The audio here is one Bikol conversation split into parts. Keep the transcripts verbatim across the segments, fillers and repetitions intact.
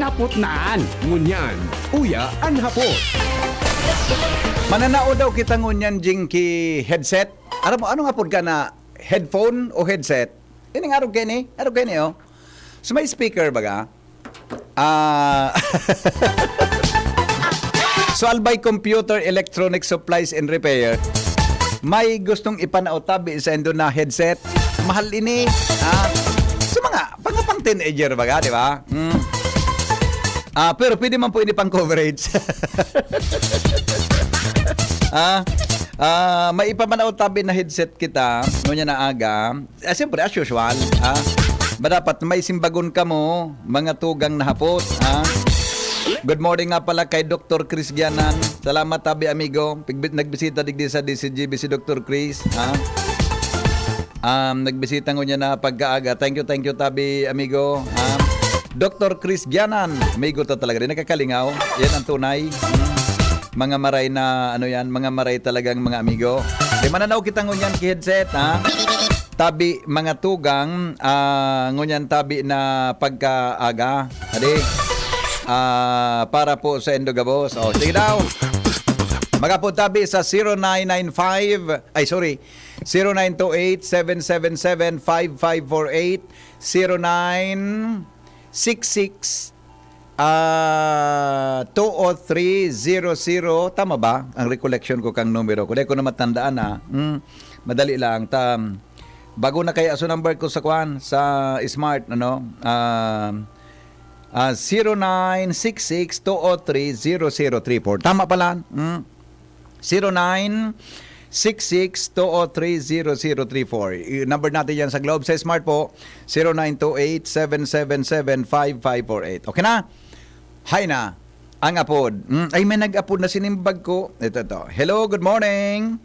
Hapot naan. Ngunyan, uya an hapot. Mananao daw kita ngunyan, Jinky, headset. Aram mo, anong hapot ka na? Headphone o headset? Ining arog kayo ni? Arog kayo ni, oh. So, may speaker, baga? Ah. So, Albay Computer Electronic Supplies and Repair. May gustong ipanao tabi sa indo na headset. Mahal ini, ha? So, mga, mga pang teenager, baga, di ba? Hmm. Ah, pero pwede man po ini pang coverage. Ah, ah, may ipamanao tabi na headset kita, ngunyan na aga. Ah, siyempre, as usual, ah, madapat may simbagon kamo, mga tugang na hapot, ah. Good morning nga pala kay Doktor Chris Gianan. Salamat, tabi, amigo. Pigbi-, nagbisita digdi sa D C G B si Doktor Chris, ah. Um, nagbisita ngunyan na pagkaaga. Thank you, thank you, tabi, amigo, ah. Doktor Chris Gianan, amigo ta talaga din. Nakakalingaw. Yan ang tunay. Hmm. Mga maray na, ano yan, mga maray talagang mga amigo. Di mananaw kita ngunyan ki headset, ha? Tabi, mga tugang, ah, ngunyan tabi na pagkaaga. Adi, ah, para po sa Indo gabos. O, sige daw. Magapod tabi sa zero nine nine five, ay, sorry, zero nine two eight, seven seven seven, five five four eight, zero nine six six, ah, two oh three zero zero. Tama ba ang recollection ko kang numero? Kung di ko na matandaan, ha? Hmm, madali lang. Ta-, bago na kaya. So, number ko sa kwan, sa smart, ano? Ah, ah, zero nine six six two oh three zero zero three four. Tama pala. Hmm? Zero nine six six two oh three zero zero three four. I-, number natin yan sa Globe. Sa Smart po, zero nine two eight, seven seven seven, five five four eight. Okay na? Hay na. Ang apod. Mm, ay, may nag-apod na sinimbag ko. Ito, ito. Hello, good morning.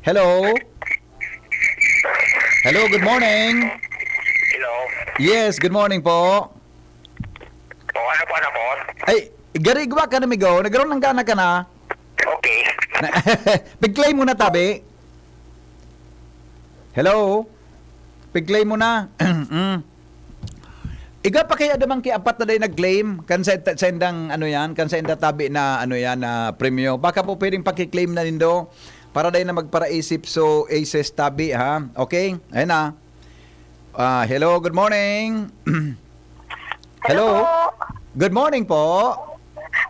Hello? Hello, good morning. Hello. Yes, good morning po. O, ano po, ano po? Ay, garigwa ka na, migo. Nagkaroon ng gana ka na. Okay. Pig-claim mo na, tabi. Hello? Pig-claim mo na. Mm. Iga pa kaya damang ki apat na day nag-claim? Kan sa, sa indang, ano yan? Kan sa inda tabi na, ano yan, na premyo. Baka po pwedeng paki-claim na nindo para day na magparaisip. So, aces tabi, ha? Okay? Ayan na. Ah, hello, good morning. Hello? Hello po. Good morning po.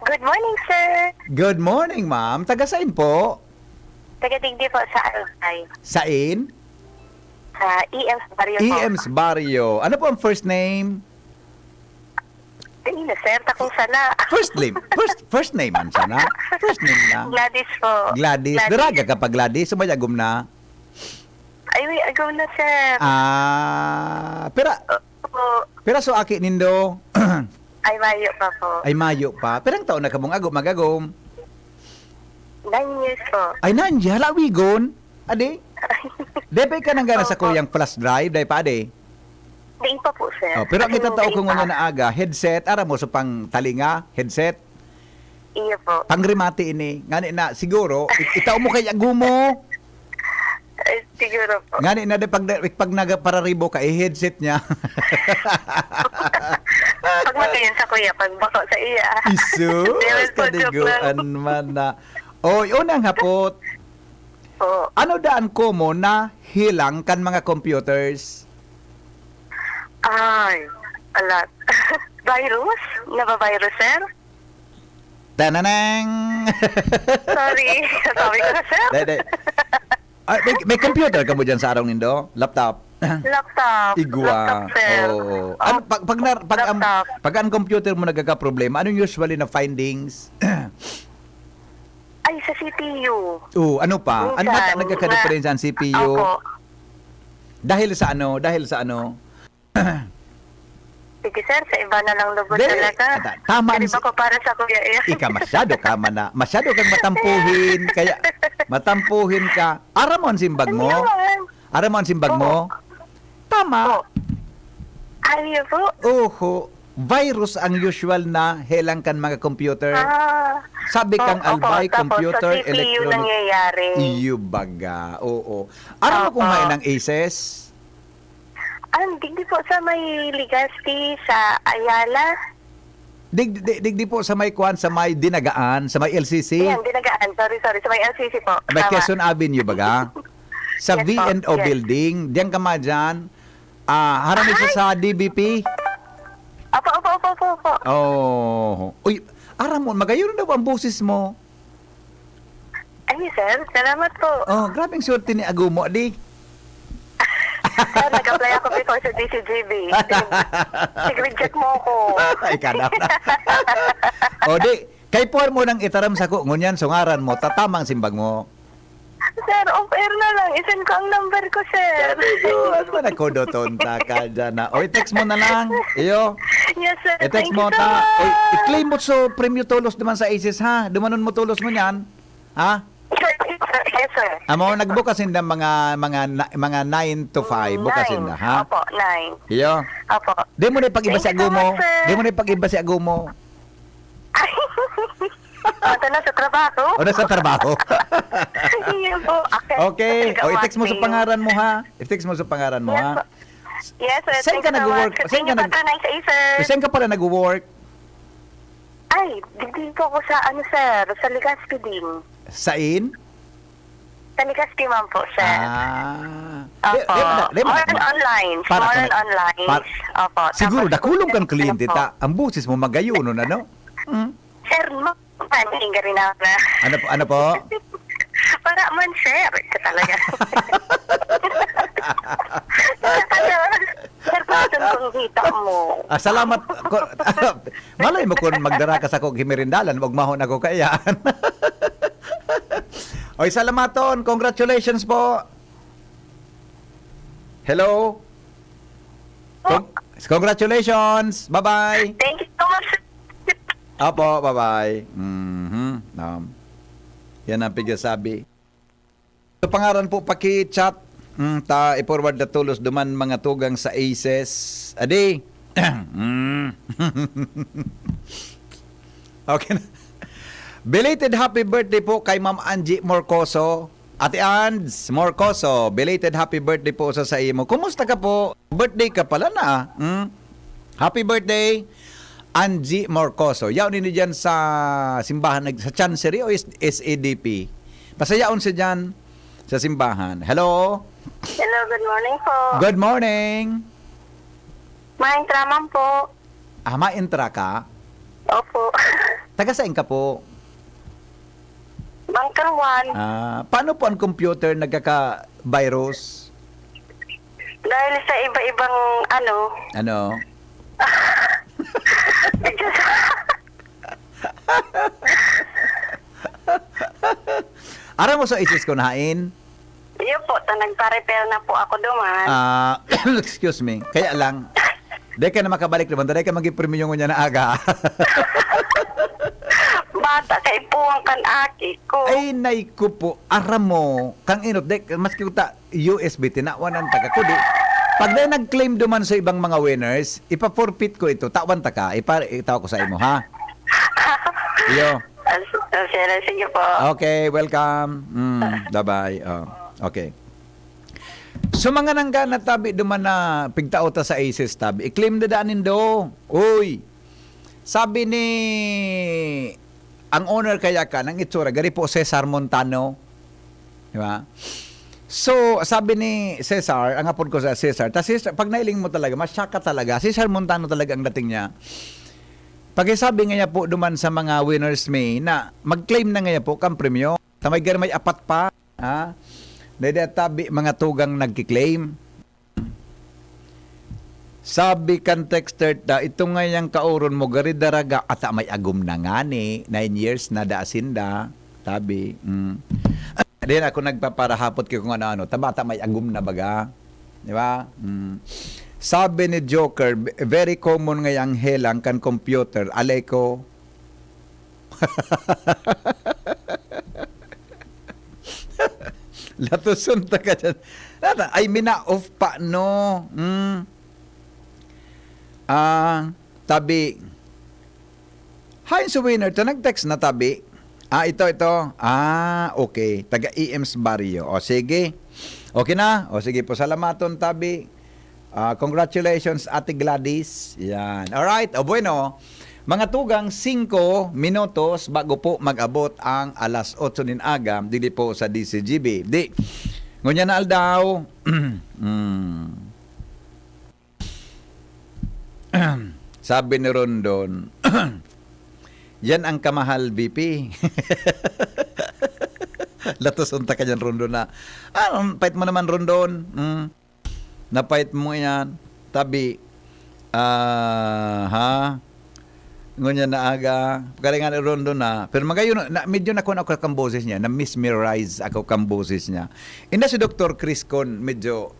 Good morning, sir. Good morning, ma'am. Taga saan po? Taga digdi po sa Albay. Sain? Sa E M's Barrio po. E M's Barrio. Ano po ang first name? Dali na, sir. Takong sana. First name. First, first name man sana. First name na. Gladys po. Gladys. Gladys. Daraga ka pa, Gladys? Sabay agom na. Ay, may agom na, sir. Ah, pira, Opo. Pira so aki nindo? Ay, mayo pa po. Ay, mayo pa. Pirang taon na kamong agom, mag-agom? Nine years po. Ay, nine years? Hala, wigon. Adi? Depay ka nang gana sa Opo. Kuyang flash drive, day pa, adi? Di pa po, sir. Oh, pero ang Ay, itatao di ko pa. Ngunyan na aga, headset, ara mo, so pang talinga, headset? Iyo po. Pangrimate ini. Ngani na, siguro, it-, itao mo kay agom mo. Ay, siguro po. Ngani na, di, pag, pag nagapararibo ka, i-headset niya. Pag magayon sa kuya, pag bako sa iya. Isus, Meron po, joke lang. Kadiguan man na. Oy, unang hapot. Po. Ano daan common na hilang kan mga computers? Ay, a lot. Virus? Nabavirus, sir? Tananang! Sorry, sabi ko na, sir. Dai, dai. Ah, may, may computer ka mo dyan sa araw nindo? Laptop? Laptop. Igwa. Laptop, sir. Oo. Ano, Oh, pag, pag, na, pag, ang, laptop. Pag ang computer mo nagkakaproblema, anong usually na findings? Ay, sa C P U. Oo, ano pa? Ano Minsan, pa nagkakadeferensya ang C P U? Opo. Dahil sa ano? Dahil sa ano? Sige, sir, sa iba na lang lugod Di, talaga. ta-, tama ang Kariba si ko para sa kuya iya. Ika, masyado ka man na, masyado kang matampuhin, kaya matampuhin ka. Aram mo ang simbag Ano mo? Naman? Aram mo ang simbag Oo. Mo? Tama. Po. Ay, yun po. Oho. Virus ang usual na helang kan mga computer. Ah. Sabi Oh, kang opo, Albay, tapos sa computer, C P U electronic. Nangyayari. Iyo baga. Oo. Aram mo kung Opo. Hain ang aces? Ah, digdi po sa may Legazpi, sa Ayala. Dig, dig, digdi po sa may kuan, sa may Dinagaan, sa may L C C. Yan, Dinagaan. Sorry, sorry. Sa may L C C po. May Tama. Quezon Avenue baga? Sa Yes po, V and O yes. Building, diyan ka ma dyan. Ah, harani sa, sa D B P. Opo, opo, opo, opo, opo. Oh. Uy, aram mo, magayon daw ang boses mo. Ay, sir. Salamat po. Oh, grabing swerte ni Agumo, di. Sir, nag-apply ako before sa D C G B. Sig-reject mo ako. Ikaw na. O di, kay puwar mo nang itaram sa ko, ngunyan sungaran mo, tatamang simbag mo. Sir, off air na lang. I-send ko ang number ko, sir. Ano man ako doon, taka dyan na. O, i-text mo na lang. Iyo. Yes, sir. I-text Thank mo you so ta. much. O, i-claim mo so premyo tolos naman sa Aces, ha? Dumanon mo tolos mo niyan. Ha? Sir, yes, sir. Yes, sir. Amo, nagbukas sinda mga, mga, na- mga nine to five. Bukas Nine. Sinda, ha? Opo, nine. Iyo. Opo. Di mo na pag-iba Thank si you so Agumo. much, sir. Di mo na pag-iba si Agumo. Ay. Ito na sa trabaho. O, nasa trabaho. Iya po. Okay. Okay. O, i-text mo sa Watching. Pangaran mo, ha? I-text mo sa Pangaran mo, Yes, ha? po. Yes, sir. Saan Thank ka you so nag-work? much. Saan Thank ka you, nag- Patronite Acer. Saan ka pala nag-work? Ay, digdi po ako sa, ano, sir, sa Legazpi din. Sain? Sa Legazpi man po, sir. Ah. Opo. Di- di- di- More on online. para More ka on na- online. para- Opo. Siguro, Tapos, dakulong kang opo. kliyente ta. Ang boses mo, magayon, ano? Hmm? Sir, ma- Ay, hindi rin ako na. Ano po? Ano po? Para man, sir. Ito talaga. Sir, paano kung kita mo? Ah, salamat. Ko- Malay mo kung magdara ka sa kog himirindalan, magmahon ako kaya. Oy, salamaton. Congratulations po. Hello? Con- congratulations. Bye-bye. Thank you so much, sir. Apo, bye-bye. Mhm. Um, yan ang pigsasabi. So, pangaran po, paki-chat. Mm, ta, i-forward na tolos duman mga tugang sa Aces. Adi. Mm. Okay na. Belated happy birthday po kay Ma'am Angie Morcoso. Ate Ands Morcoso, belated happy birthday po sa, sa imo. Kumusta ka po? Birthday ka pala na. Hmm? Happy birthday, Angie Morcoso. Yaon ini dyan sa simbahan, nag- sa Chancery o is- S A D P? Pasayaon siya dyan sa simbahan. Hello? Hello, good morning po. Good morning. Main traman po. Ah, maentra ka? Opo. Taga saan ka po? Bangkawan. Ah, paano po ang computer nagkaka-virus? Dahil sa iba-ibang ano. Ano? Aram mo sa isis ko nahain? Iyo po, ta nagpa-repair na po ako duman. Ah, excuse me. Kaya lang, di ka na makabalik naman. Di ka mag-premyo ngunyan na aga. Bata kay puwang kan aki ko. Ay, nay ko po. Aram mo, kang inot, di, maski ta U S B, tinawanan ta ka. Kudi, pag na nag-claim duman sa ibang mga winners, ipa-forfeit ko ito. Tawan ta ka. Ipa, itaw ko sa imo, ha? Iyo. Ah, s- ah, sir, sige po. Okay, welcome. Mm, bye-bye. Oh, okay. So, mga nanggana tabi duman na pigtao ta sa isis tabi. I-claim na daan nindo. Uy! Sabi ni ang owner kaya ka ng itsura, gari po Cesar Montano. Di ba? So, sabi ni Cesar, ang apod ko sa Cesar, ta Cesar, pag nailing mo talaga, masya ka talaga. Cesar Montano talaga ang dating niya. Pag sabi nga niya po duman sa mga winners may na mag-claim na nga niya po kang premyo. Sa may gar-, may apat pa, ha? Dede tabi mga tugang nagki-claim. Sabi kan texter ta, "Ito nga yang kaoron mo, gari daraga, ata may agom na ngani, nine years na da asinda." Sabi, mm. Then ako nagpaparahapot kayo kung ano-ano. Tabata may agom na baga. Di ba? Mm. Sabi ni Joker, "Very common nga yang helang kan computer. Aleko." Latuson ta ka dyan. Nata, ay, mina-off pa, no? Mm. Ah, tabi. Hi, sa winner to. Nag-text na tabi. Ah, ito, ito. Ah, okay. Taga E M's Barrio. O, sige. Okay na? O, sige po. Salamaton, tabi. Ah, congratulations, Ate Gladys. Yan. Alright. O, bueno. Mga tugang, singko minutos bago po mag-abot ang alas otso nin aga, dili po sa D C G B. Di, ngunyan na aldaw, mm, sabi ni Rondon, "Yan ang kamahal, B P." Latos unta ka dyan, Rondon, na. Ah, pait mo naman, Rondon. Mm. Napait mo yan. Tabi. Ah, ha? Ngunyan na aga. Pagkalingan ni Rondon na. Pero magayon, na, medyo nakuha ako kang boses niya. Na-mesmerize ako kang boses niya. Inda si Doktor Chris Con, medyo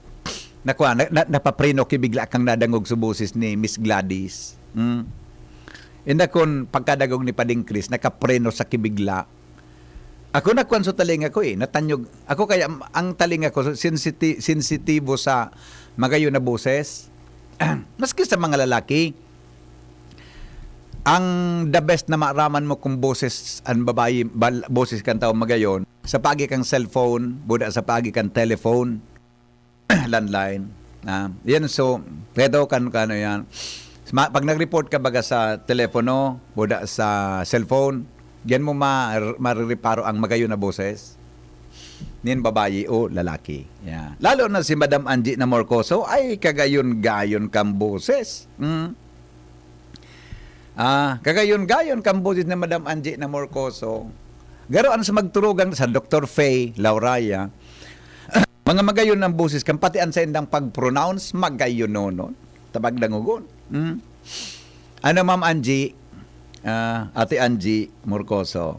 nakuha, na, na, napapreno ki bigla kang nadangog sa boses ni Miss Gladys. Hmm. Inda kun pagkadagog ni Pading Chris, nakapreno sa kibigla. Ako nakwan sa talinga ko eh, natanyog. Ako kaya, ang talinga ko, sensiti-, sensitibo sa magayon na boses. Maski sa mga lalaki, ang the best na maaraman mo kung boses, ang babayi, bal-, boses kan tao magayon, sa paagi kang cellphone, buda sa paagi kang telephone, landline. Ah, yan, so, pero kan, kan ano yan. Ma-, pag nag-report ka baga sa telepono, buda sa cellphone, yan mo ma-, marireparo ang magayon na boses. Nin babayi o lalaki. Yan. Lalo na si Madam Angie na Morcoso, ay kagayon-gayon kang boses. Mm. Ah, kagayon-gayon kang boses ni Madam Angie na Morcoso. Garo ano sa magturugang sa Doktor Faye Lauraya. Mga magayon ang boses kan, pati ang saindang pag-pronounce, magayononon. Tabag dangogon. Hmm? Ano, Ma'am Angie? Ah, Ate Angie Morcoso,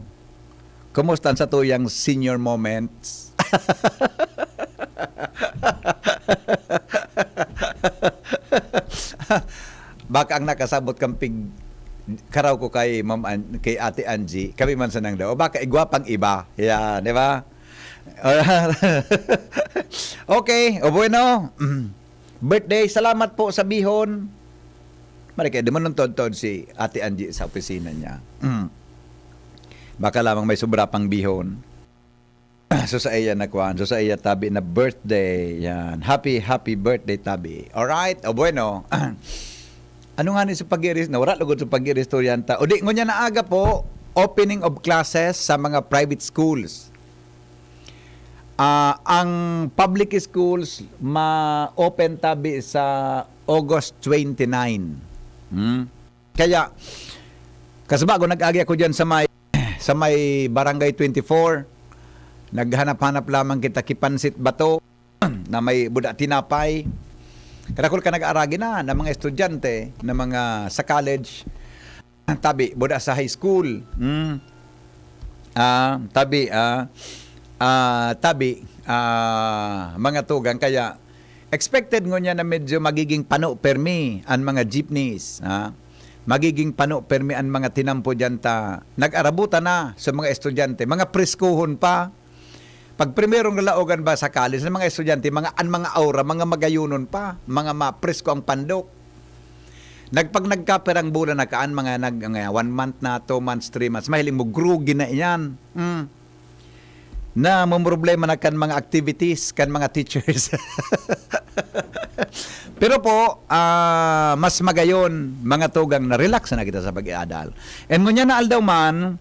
kumusta ang satuyang senior moments? Baka ang nakasabot kang pig-, karaw ko kay Ma'am An-, kay Ate Angie, kami man sanang daw. O baka igwa pang iba. Yan, di ba? Okay, o bueno. Birthday, salamat po sa bihon. Mali kayo, di mo nung tod-tod si Ate Angie sa opisina niya. Mm. Baka lamang may sobra pang bihon. So, sa iya na kwan. So, sa iya tabi na birthday. Yan. Happy, happy birthday, tabi. Alright? O, bueno. Ano nga ni sa pag-iris? Nawara lugod sa pag-iris to yan ta. O di, ngunyan na aga po, opening of classes sa mga private schools. Ah, ang public schools ma-open tabi sa August twenty-nine. Hmm? Kaya, kasaba ko, nag-agi ako dyan sa may, sa may Barangay twenty-four. Naghanap-hanap lamang kita ki pansit bato na may buda tinapay. Kadakul ka nag-aaragi na, na mga estudyante, na mga sa college. Tabi, buda sa high school. Hmm. Ah, tabi, ah, ah, tabi, ah, mga tugang. Kaya, expected ngunyan na medyo magiging pano permi an mga jeepneys, ha? Magiging pano permi an mga tinampo diyan ta nag-arabutan na sa mga estudyante, mga preskuhon pa. Pag primerong lalaogan ba sa college, ng mga estudyante, mga, an mga aura, mga magayonon pa, mga mapresko ang pandok. Nagpag nagkapirang bulan na kaan, mga nag-, mga one month na, two months, three months, mahiling mo, grogi na iyan. Hmm. Na mamroblema na kan mga activities, kan mga teachers. Pero po, ah, mas magayon, mga tugang, na relax na kita sa pag-iadal. And ngunyan na aldaw man,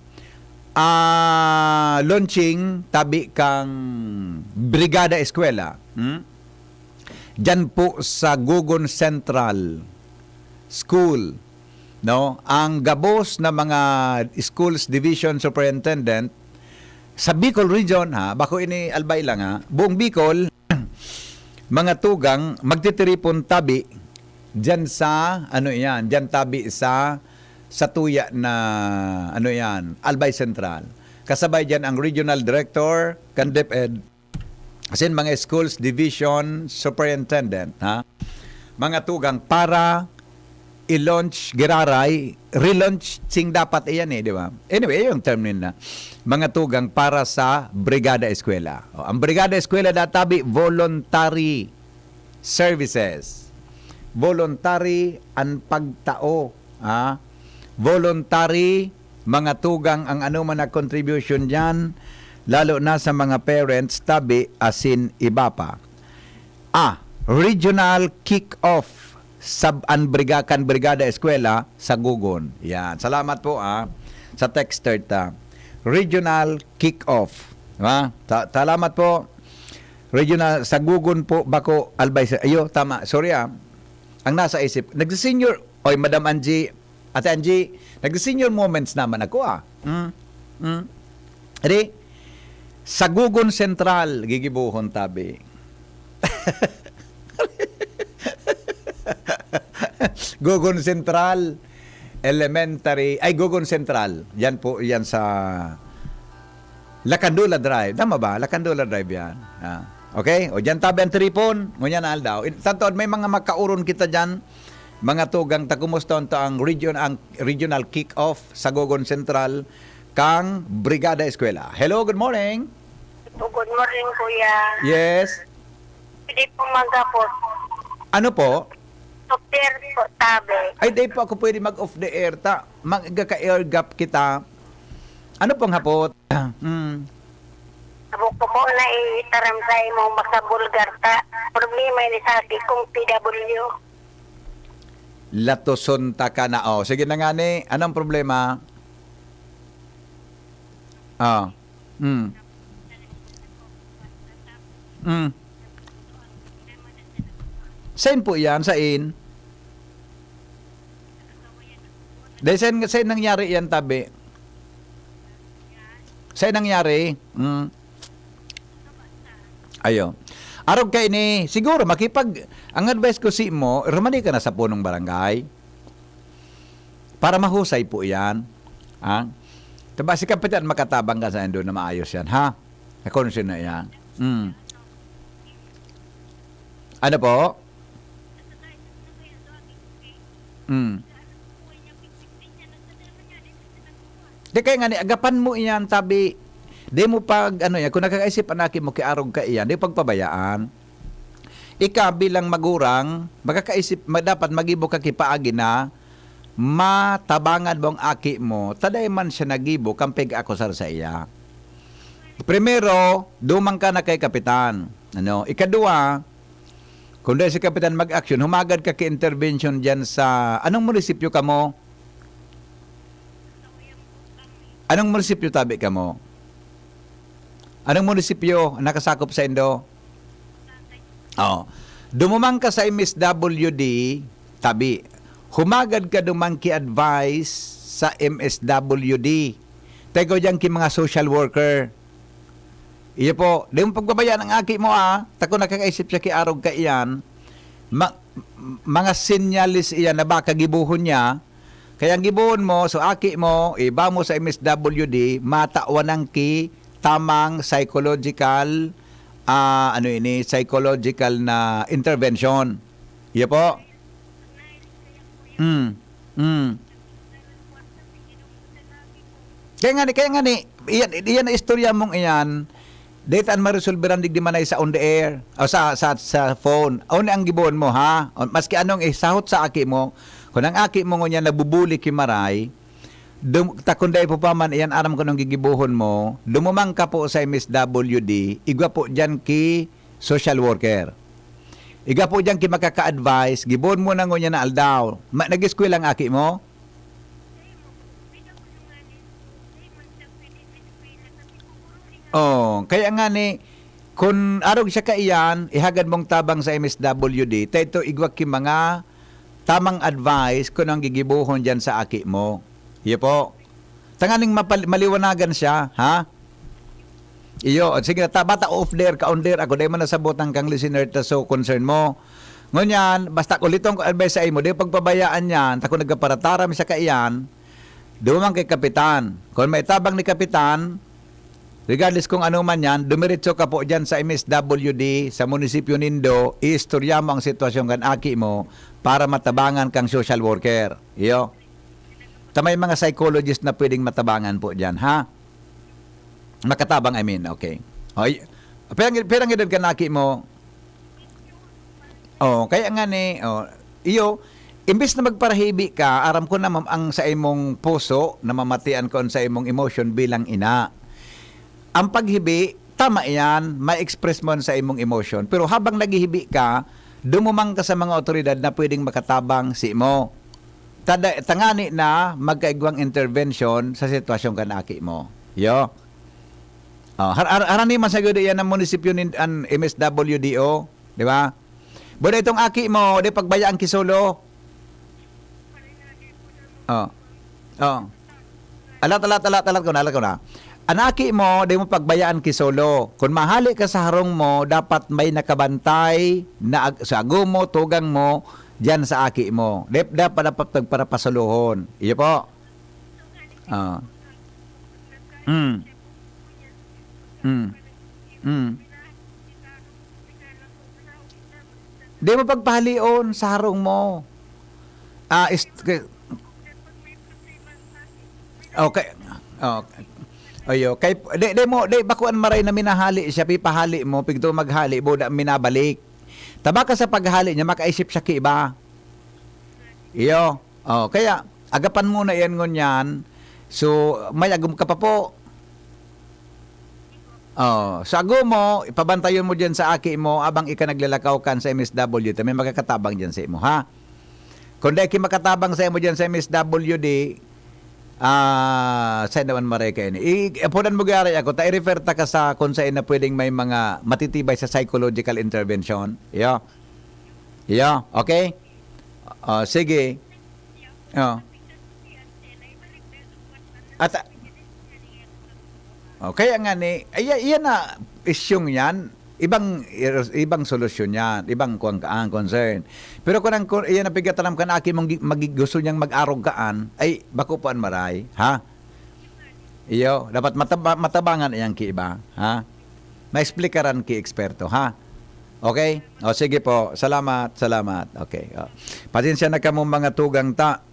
ah, launching tabi kang Brigada Eskwela. Hmm? Diyan po sa Gogon Central School, no? Ang gabos na mga schools division superintendent sa Bicol region, ha, bako ini Albay lang, ha, buong Bicol, mga tugang, magtitiripon tabi diyan sa, ano yan, diyan tabi sa, sa tuya na, ano yan, Albay Central. Kasabay diyan ang regional director kan DepEd, asin mga schools division superintendent, ha? Mga tugang para i-launch, giraray, relaunching dapat iyan eh, di ba? Anyway, yung term nila. Mga tugang para sa Brigada Eskwela. O, ang Brigada Eskwela databi, voluntary services. Voluntary ang pagtao, ha? Voluntary, mga tugang, ang anuman na contribution diyan, lalo na sa mga parents, tabi, asin iba pa. A, regional kick-off sab-an briga-, kan Brigada Eskwela, Sagogon. Yan. Salamat po, ah, sa texter ta. Regional kick-off. Di ba? Sa-, salamat po. Regional, Sagogon po, bako, Albay. Sa-, ayo, tama. Sorry, ah. Ang nasa isip, nagsi-senior, oy, Madam Angie, Ate Angie, nagsi-senior moments naman ako, ah. Mm. Mm. Adi, Sagogon Central, gigibohon tabi. Gogon Central Elementary, ay, Gogon Central. Yan po, yan sa Lacandula Drive. Tama ba? Lacandula Drive yan. Ah. Okay? O, dyan tabi ang tripon. Ngunyan na aldaw. In, tanto, may mga makauron kita dyan. Mga tugang ta, kumusta unta ang region, ang regional kick-off sa Gogon Central kang Brigada Eskwela? Hello, good morning. Good morning, kuya. Yes. Pwede po magapos. Ano po? Off the air po, tabi. Ay, di po ako pwede mag-off the air ta. Mag-, ka-air gap kita. Ano pong hapot? Mm. Abo ko po na itaram sa imo makabulgar ta. Problema ini sa aki kong P W. Latoson ta ka na. Oh, sige na nga ni. Anong problema? Ah. Mm. Mm. Sain po yan? Sain? Dahil sain, sain nangyari yan, tabi? Sain nangyari? Mm. Ayo. Arog ka ini, siguro makipag, ang advice ko si mo, rumani ka na sa punong barangay. Para mahusay po yan. Ha? Diba, si Kapitan makatabang ka sa indo na maayos yan, ha? Sa konsyon na yan. Mm. Ano po? Mm. Di kaya nga ni, agapan mo iyan, tabi, di mo pag, ano yan, kung nakakaisip ang aki mo, kiarog ka iyan, di pagpabayaan. Ika bilang magurang, makakaisip, ma-, dapat magibo ka ki paagi na matabangan mo ang aki mo, ta dai man siya nagibo kan pag-akusar sa iya. Primero, duman ka na kay Kapitan. Ano? Ikadua, kung dai si Kapitan mag-aksyon, humagad ka ki intervention diyan sa, anong munisipyo kamo? Anong munisipyo tabi kamo? Anong munisipyo ang nakasakop sa indo? Oh. Dumuman ka sa M S W D, tabi. Humagad ka duman ki advice sa M S W D. Tego diyan ki mga social worker. Iyo po, di mo pagbabayaan ang aki mo, ah. Tako nakakaisip siya ki arog ka iyan. Ma-, mga sinyalis iyan na baka gibohon niya. Kaya ang gibohon mo, so aki mo, iba mo sa M S W D, matawan ang ki tamang psychological, ah, ano ini, psychological na intervention. Iya po. Mm. Mm. Kaya nga ni, kaya nga ni, iyan, iyan na istorya mong iyan, data an maresolberan digdi man ay sa on the air, o sa, sa, sa phone. Ano ang gibohon mo, ha? O, maski anong isahot sa aki mo, kung ang aki mo ngunyan nabubuli ki Maray, dum-, ta kung dai po pa man, iyan aram ko nung gigibohon mo, dumuman ka po sa M S W D, igwa po dyan ki social worker. Igwa po dyan ki makaka-advise, gibohon mo na ngunyan na aldaw. Ma-, nag-eskwela ang aki mo? Oh, kaya nga ni, kun arog siya kaiyan, ihagad mong tabang sa M S W D, ta ito igwa ki mga tamang advice kun ang gigibohon diyan sa aki mo. Iyo po. Tanganing mapal-, maliwanagan siya, ha? Iyo, sige, ta-, bata off there, ka on there, ako dai man nasabotan kang listener ta so concern mo. Ngunyan, basta uliton ko advice sa imo, di pagpabayaan yan, ta kung nagkaparataram siya kaiyan, duman kay Kapitan. Kung may tabang ni Kapitan, regardless kung ano man yan, dumiretso ka po dyan sa M S W D, sa munisipyo nindo, iistorya mo ang sitwasyon kan aki mo para matabangan kang social worker. Iyo. Ta may mga psychologist na pwedeng matabangan po dyan, ha? Makatabang, I mean, okay. Oy, pirang, pirang edad ka na aki mo? Oh, kaya nga ni, oh, iyo, imbis na magparahibi ka, aram ko naman ang sa imong puso, namamatian ko sa imong emotion bilang ina. Ang paghibi, tama yan, ma-express mo sa imong emotion. Pero habang naghihibi ka, dumuman ka sa mga otoridad na pwedeng makatabang saimo. Tada-, tangani na magkaigwang intervention sa sitwasyon kan aki mo. Yo. Oh, har-, har-, harani man sa gud yan ang munisipyo nin, an M S W D O, di ba? Buda itong aki mo, di pagbayaan ki solo. Oh. Oh. Alat, alat, alat, alat ko na, alat ko na. An aki mo, di mo pagbayaan ki solo. Kung mahali ka sa harong mo, dapat may nakabantay na ag-, sa ago mo, tugang mo, diyan sa aki mo. Di, dapat, dapat nagparapasalohon. Iyo po. Ah. Mm. Mm. Mm. Di mo pagpahalion sa harong mo. Ah, is, k-, okay. Okay. Ayo, kay, di, di mo, di, bakuan maray na minahali siya, pipahali mo, pigto maghali, buda minabalik. Taba ka sa paghali niya, makaisip siya ki iba. Iyo. Oh, kaya, agapan mo na yan ngunyan. So, may agom ka pa po. Oh, sa agom mo, ipabantayon mo dyan sa aki mo, abang ika naglalakaw kan sa M S W, ta may makakatabang dyan sa imo, ha? Kung dai ki makatabang sa imo dyan sa M S W D, ah, sa naman maray ka ini. I-, apodan mo gari ako, ta i-refer ta ka sa kung saan na pwedeng may mga matitibay sa psychological intervention. Iyo. Iyo, okay? Oh, sige. Oh. At, oh, kaya nga ni, ay, iyan na, isyung yan, ibang, ibang solusyon yan, ibang kuwan ka, ang concern. Pero kung ang, kung iyan ang pigataram ka na aki mong gi-, magi-, gusto niyang mag-arog kaan, ay, bako po an maray, ha? Iyo, dapat mataba-, matabangan iyang ki iba, ha? Maexplikaran ki eksperto, ha? Okay? O, sige po. Salamat, salamat. Okay. O. Pasensya na kamo, mga tugang ta.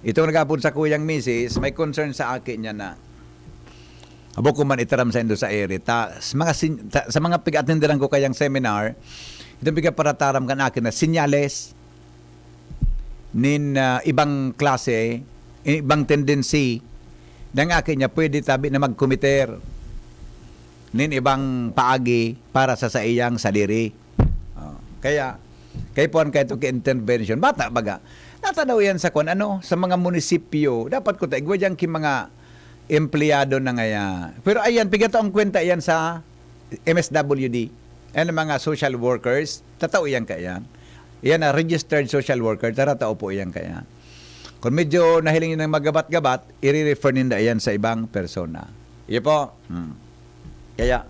Itong nag-apod sa kuyang misis, may concern sa aki niya na abo ko man itaram sa indo sa iri. Ta, sa mga sin-, ta, sa mga pig-atenderan ko kayang seminar, itong pigaparataram kan akin na sinyales nin, ah, ibang klase, ibang tendency, na ang aki niya pwede tabi na magkomiter nin ibang paagi para sa saiyang sadiri. Oh, kaya, kay puan kayo ki intervention. Bata, baga, natanaw yan sa kwan, ano, sa mga munisipyo. Dapat ko ta, igwa dyan ki mga empleyado na ngaya. Pero ayan, pigataong kwenta yan sa M S W D. Ayan ang mga social workers, tatao yan kaya. Yan na registered social worker, taratao po yan kaya. Kung medyo nahiling yun ng magabat-gabat, i-refer ninda yan sa ibang persona. Iyo po. Hmm. Kaya,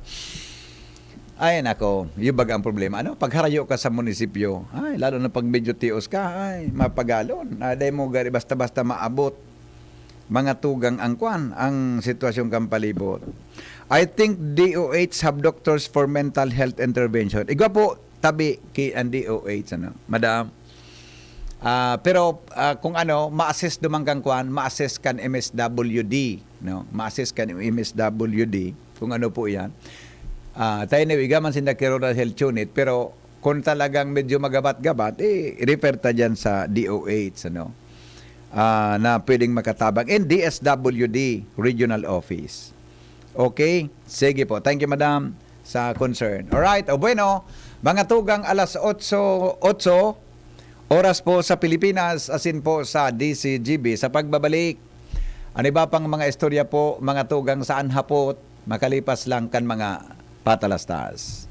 ay nako, yung baga ang problema. Ano? Pagharayo ka sa munisipyo, ay, lalo na pag medyo tios ka, ay, mapagalon. Ah, dahil mo gari basta-basta maabot. Mga tugang ang kwan, ang sitwasyon kan palibot. I think D O H have doctors for mental health intervention. Igwa po, tabi ki ang D O H, ano, madam. Ah, pero, ah, kung ano, ma-assess duman kan kwan, ma-assess kan M S W D, no? Ma-assess kan M S W D, kung ano po yan. Ah, tayo na, iga man sinda ki Rural Health Unit, pero kung talagang medyo magabat-gabat, eh, refer ta dyan sa D O H, ano? Ah, na pwedeng makatabang. And D S W D Regional Office. Okay? Sige po. Thank you, madam, sa concern. Alright. O bueno, mga tugang alas otso, otso, oras po sa Pilipinas, asin po sa D C G B. Sa pagbabalik, ang iba pang mga istorya po, mga tugang saan hapot, makalipas lang kan mga patalastas.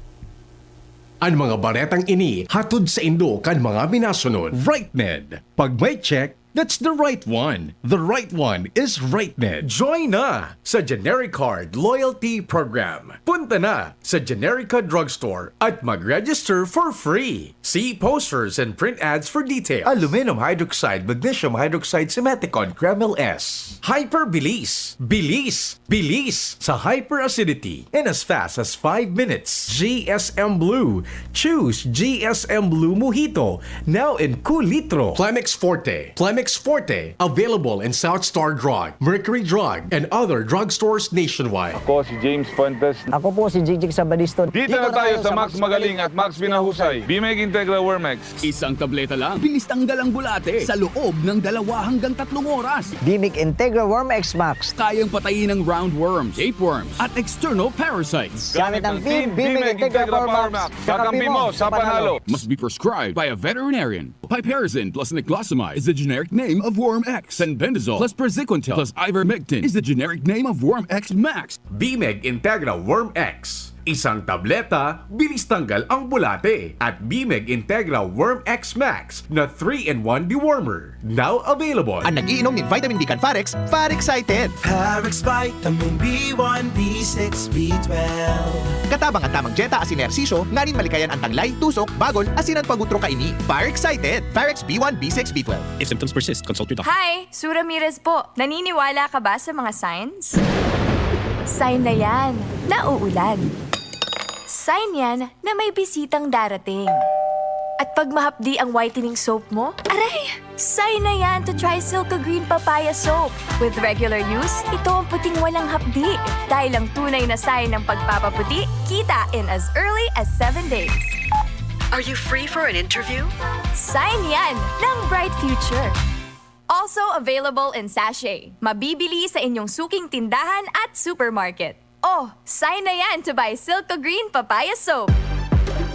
Ang mga baretang ini hatod sa indo kan mga minasunod. Rightned. Pag may check, that's the right one. The right one is Rightned. Join na sa Genericard Loyalty Program. Punta na sa Generica Drugstore at mag-register for free. See posters and print ads for details. Aluminum hydroxide, magnesium hydroxide, simeticone, Kremil S. Hyperbilis. Bilis. Bilis sa hyperacidity in as fast as five minutes. G S M Blue. Choose G S M Blue Mojito. Now in Kulitro. Plemex Forte. Plemex X Forte, available in South Star Drug, Mercury Drug, and other drugstores nationwide. Ako si James Fuentes. Ako po si Jigjig Sabadiston. Dito na tayo sa Max Magaling at Max Pinahusay. Bimeg Integra Worm X. Isang tableta lang, bilis tanggal ang bulate sa loob ng dalawa hanggang tatlong oras. Bimig Integra Worm X Max. Kayang patayin ang roundworms, tapeworms, at external parasites. Gamit ang Team Bimig Integra Power Max. Kakampi mo sa panalo. Must be prescribed by a veterinarian. Piperazine plus niclosamide is the generic name of Worm X. Fenbendazole plus praziquantel plus ivermectin is the generic name of Worm X Max. Bimeg Integra Worm X. Isang tableta, bilis tanggal ang bulate. At Bimeg Integra Worm X Max na three-in-one dewormer. Now available. An nag-iinom nin vitamin B kan Farex, Farexcited! Parex Vitamin B one, B six, B twelve. Katabang an tamang dyeta asin ehersisyo nganing malikayan an tanglay, tusok, bagol, asin an pag-utro kaini. Farexcited! Farex B one, B six, B twelve. If symptoms persist, consult your doctor. Hi! Su Ramirez po. Naniniwala ka ba sa mga signs? Sign na yan na uulan. Sign yan na may bisitang darating. At pag mahapdi ang whitening soap mo, aray! Sign na yan to try Silka Green Papaya Soap. With regular use, ito ang puting walang hapdi. Dahil ang tunay na sign ng pagpapaputi, kita in as early as seven days. Are you free for an interview? Sign yan ng bright future. Also available in sachet. Mabibili sa inyong suking tindahan at supermarket. Oh, sign na yan to buy Silka Green Papaya Soap.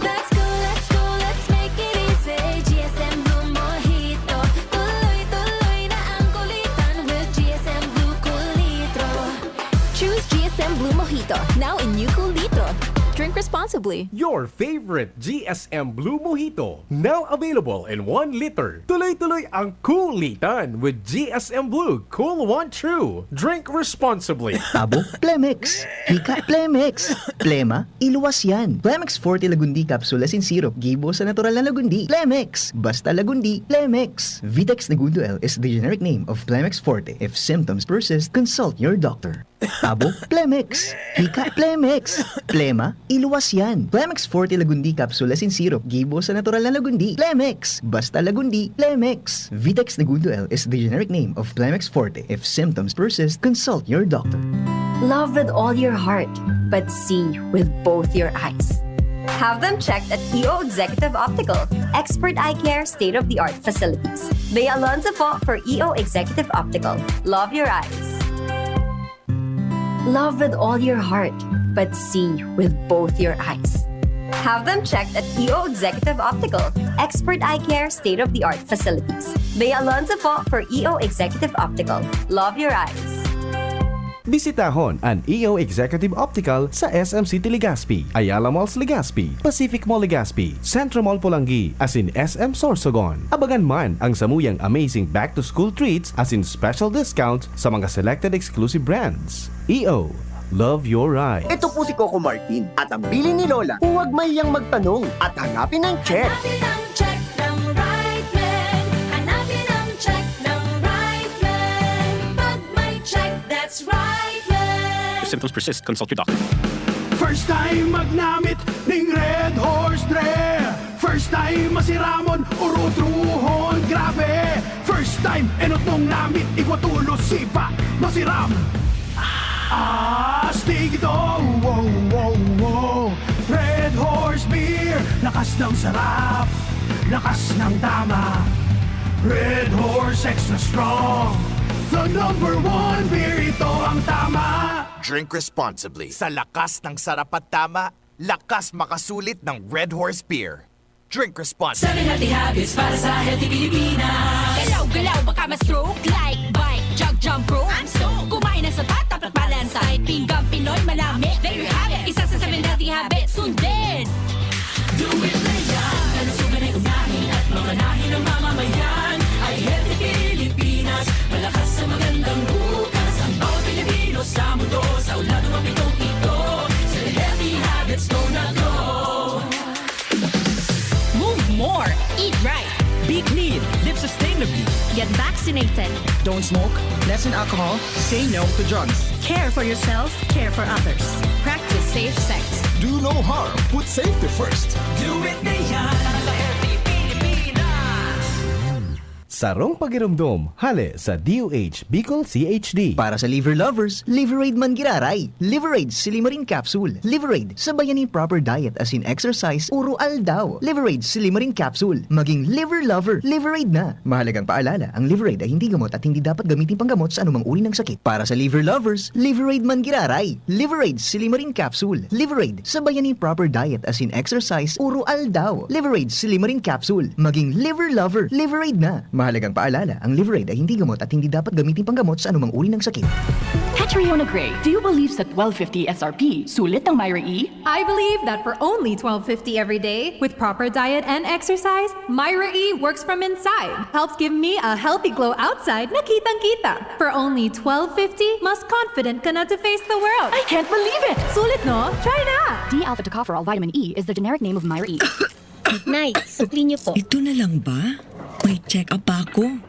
Let's go, let's go, let's make it easy. G S M Blue Mojito. Tuloy-tuloy na ang kulitan with G S M Blue Cool Litro. Choose G S M Blue Mojito, now in new Cool Litro. Drink responsibly. Your favorite G S M Blue Mojito, now available in one liter. Tuloy-tuloy ang kulitan with G S M Blue Cool One True. Drink responsibly. Abo, Plemex. Hika, Plemex. Plema, iluwas yan. Plemex Forte Lagundi Capsule asin Syrup, gibo sa natural na Lagundi. Plemex! Basta Lagundi, Plemex! Vitex Negundo L is the generic name of Plemex Forte. If symptoms persist, consult your doctor. Abo, Plemex! Hika, Plemex! Plema, iluwas yan. Plemex Forte Lagundi Capsule asin Syrup, gibo sa natural na Lagundi. Plemex! Basta Lagundi, Plemex! Vitex Negundo L is the generic name of Plemex Forte. If symptoms persist, consult your doctor. Love with all your heart, but see with both your eyes. Have them checked at E O Executive Optical. Expert eye care, state-of-the-art facilities. Bea Alonzo po for E O Executive Optical. Love your eyes. Love with all your heart, but see with both your eyes. Have them checked at E O Executive Optical. Expert eye care, state-of-the-art facilities. Bea Alonzo po for E O Executive Optical. Love your eyes. Bisitahon an E O Executive Optical sa S M City Legazpi, Ayala Malls Legazpi, Pacific Mall Legazpi, Centro Mall Polangui, asin S M Sorsogon. Abangan man ang samuyang amazing back-to-school treats asin special discount sa mga selected exclusive brands. E O, love your eyes. Ito po si Coco Martin at ang bilin ni Lola, huwag mahiyang magtanong at hanapin ang check. Hanapin ang check ng right man. Hanapin ang check ng right man. Pag may check, that's right man. If symptoms persist, consult your doctor. First time magnamit ning Red Horse Dre. First time masiramon, urutrohon, grabe. First time, enot nung namit, igwa tulos, sipa, masiram. Astig ito, wow, wow, wow. Red Horse Beer, lakas ng sarap, lakas ng tama. Red Horse Extra Strong, the number one beer, ito ang tama. Drink responsibly. Sa lakas ng sarap at tama, lakas makasulit ng Red Horse Beer. Drink responsibly. Seven healthy habits para sa healthy Pilipinas. Galaw-galaw, baka ma-stroke. Like, bike, jog, jump rope. I'm so. Kumain ng sapat, dapat balansay. Pinggang Pinoy, malami. There you have it. Isa sa seven healthy habits. Sundin! Do it na yan. Kalusugan ay unahin at mamanahin ng mamamayan. Ay healthy Pilipinas. Malakas sa magandang bukas. Ang bawat Pilipino sa mundo. Sa ulado mapitong ito. Seven healthy habits, go na go. Move more. Eat right. Be clean. Live sustainably. Get vaccinated. Don't smoke. Lessen alcohol. Say no to drugs. Care for yourself. Care for others. Practice safe sex. Do no harm. Put safety first. Do it na yan. Sa healthy Pilipinas. Sarong pagiromdom, hale sa D O H Bicol C H D. Para sa liver lovers, Liverade man giraray. Liverade Silimarin Capsule. Liverade, sabayan nin proper diet asin exercise oro-aldaw. Liverade Silimarin Capsule. Maging liver lover, Liverade na. Mahalagang paalala, ang Liverade ay hindi gamot at hindi dapat gamitin panggamot sa anumang uri ng sakit. Para sa liver lovers, Liverade man giraray. Liverade Silimarin Capsule. Liverade, sabayan nin proper diet asin exercise oro-aldaw. Liverade Silimarin Capsule. Maging liver lover, Liverade na. Mahalagang paalala, ang Liverade ay hindi gamot at hindi dapat gamitin panggamot sa anumang uri ng sakit. Catriona Gray, do you believe sa twelve fifty S R P, sulit ang Myra E? I believe that for only twelve fifty every day, with proper diet and exercise, Myra E works from inside. Helps give me a healthy glow outside na kitang-kita. For only twelve fifty, mas confident ka na to face the world. I can't believe it! Sulit, no? Try na! D-alpha tocopherol vitamin E is the generic name of Myra E. Nay, sukli niyo po. Ito na lang ba? May check-up pa ako.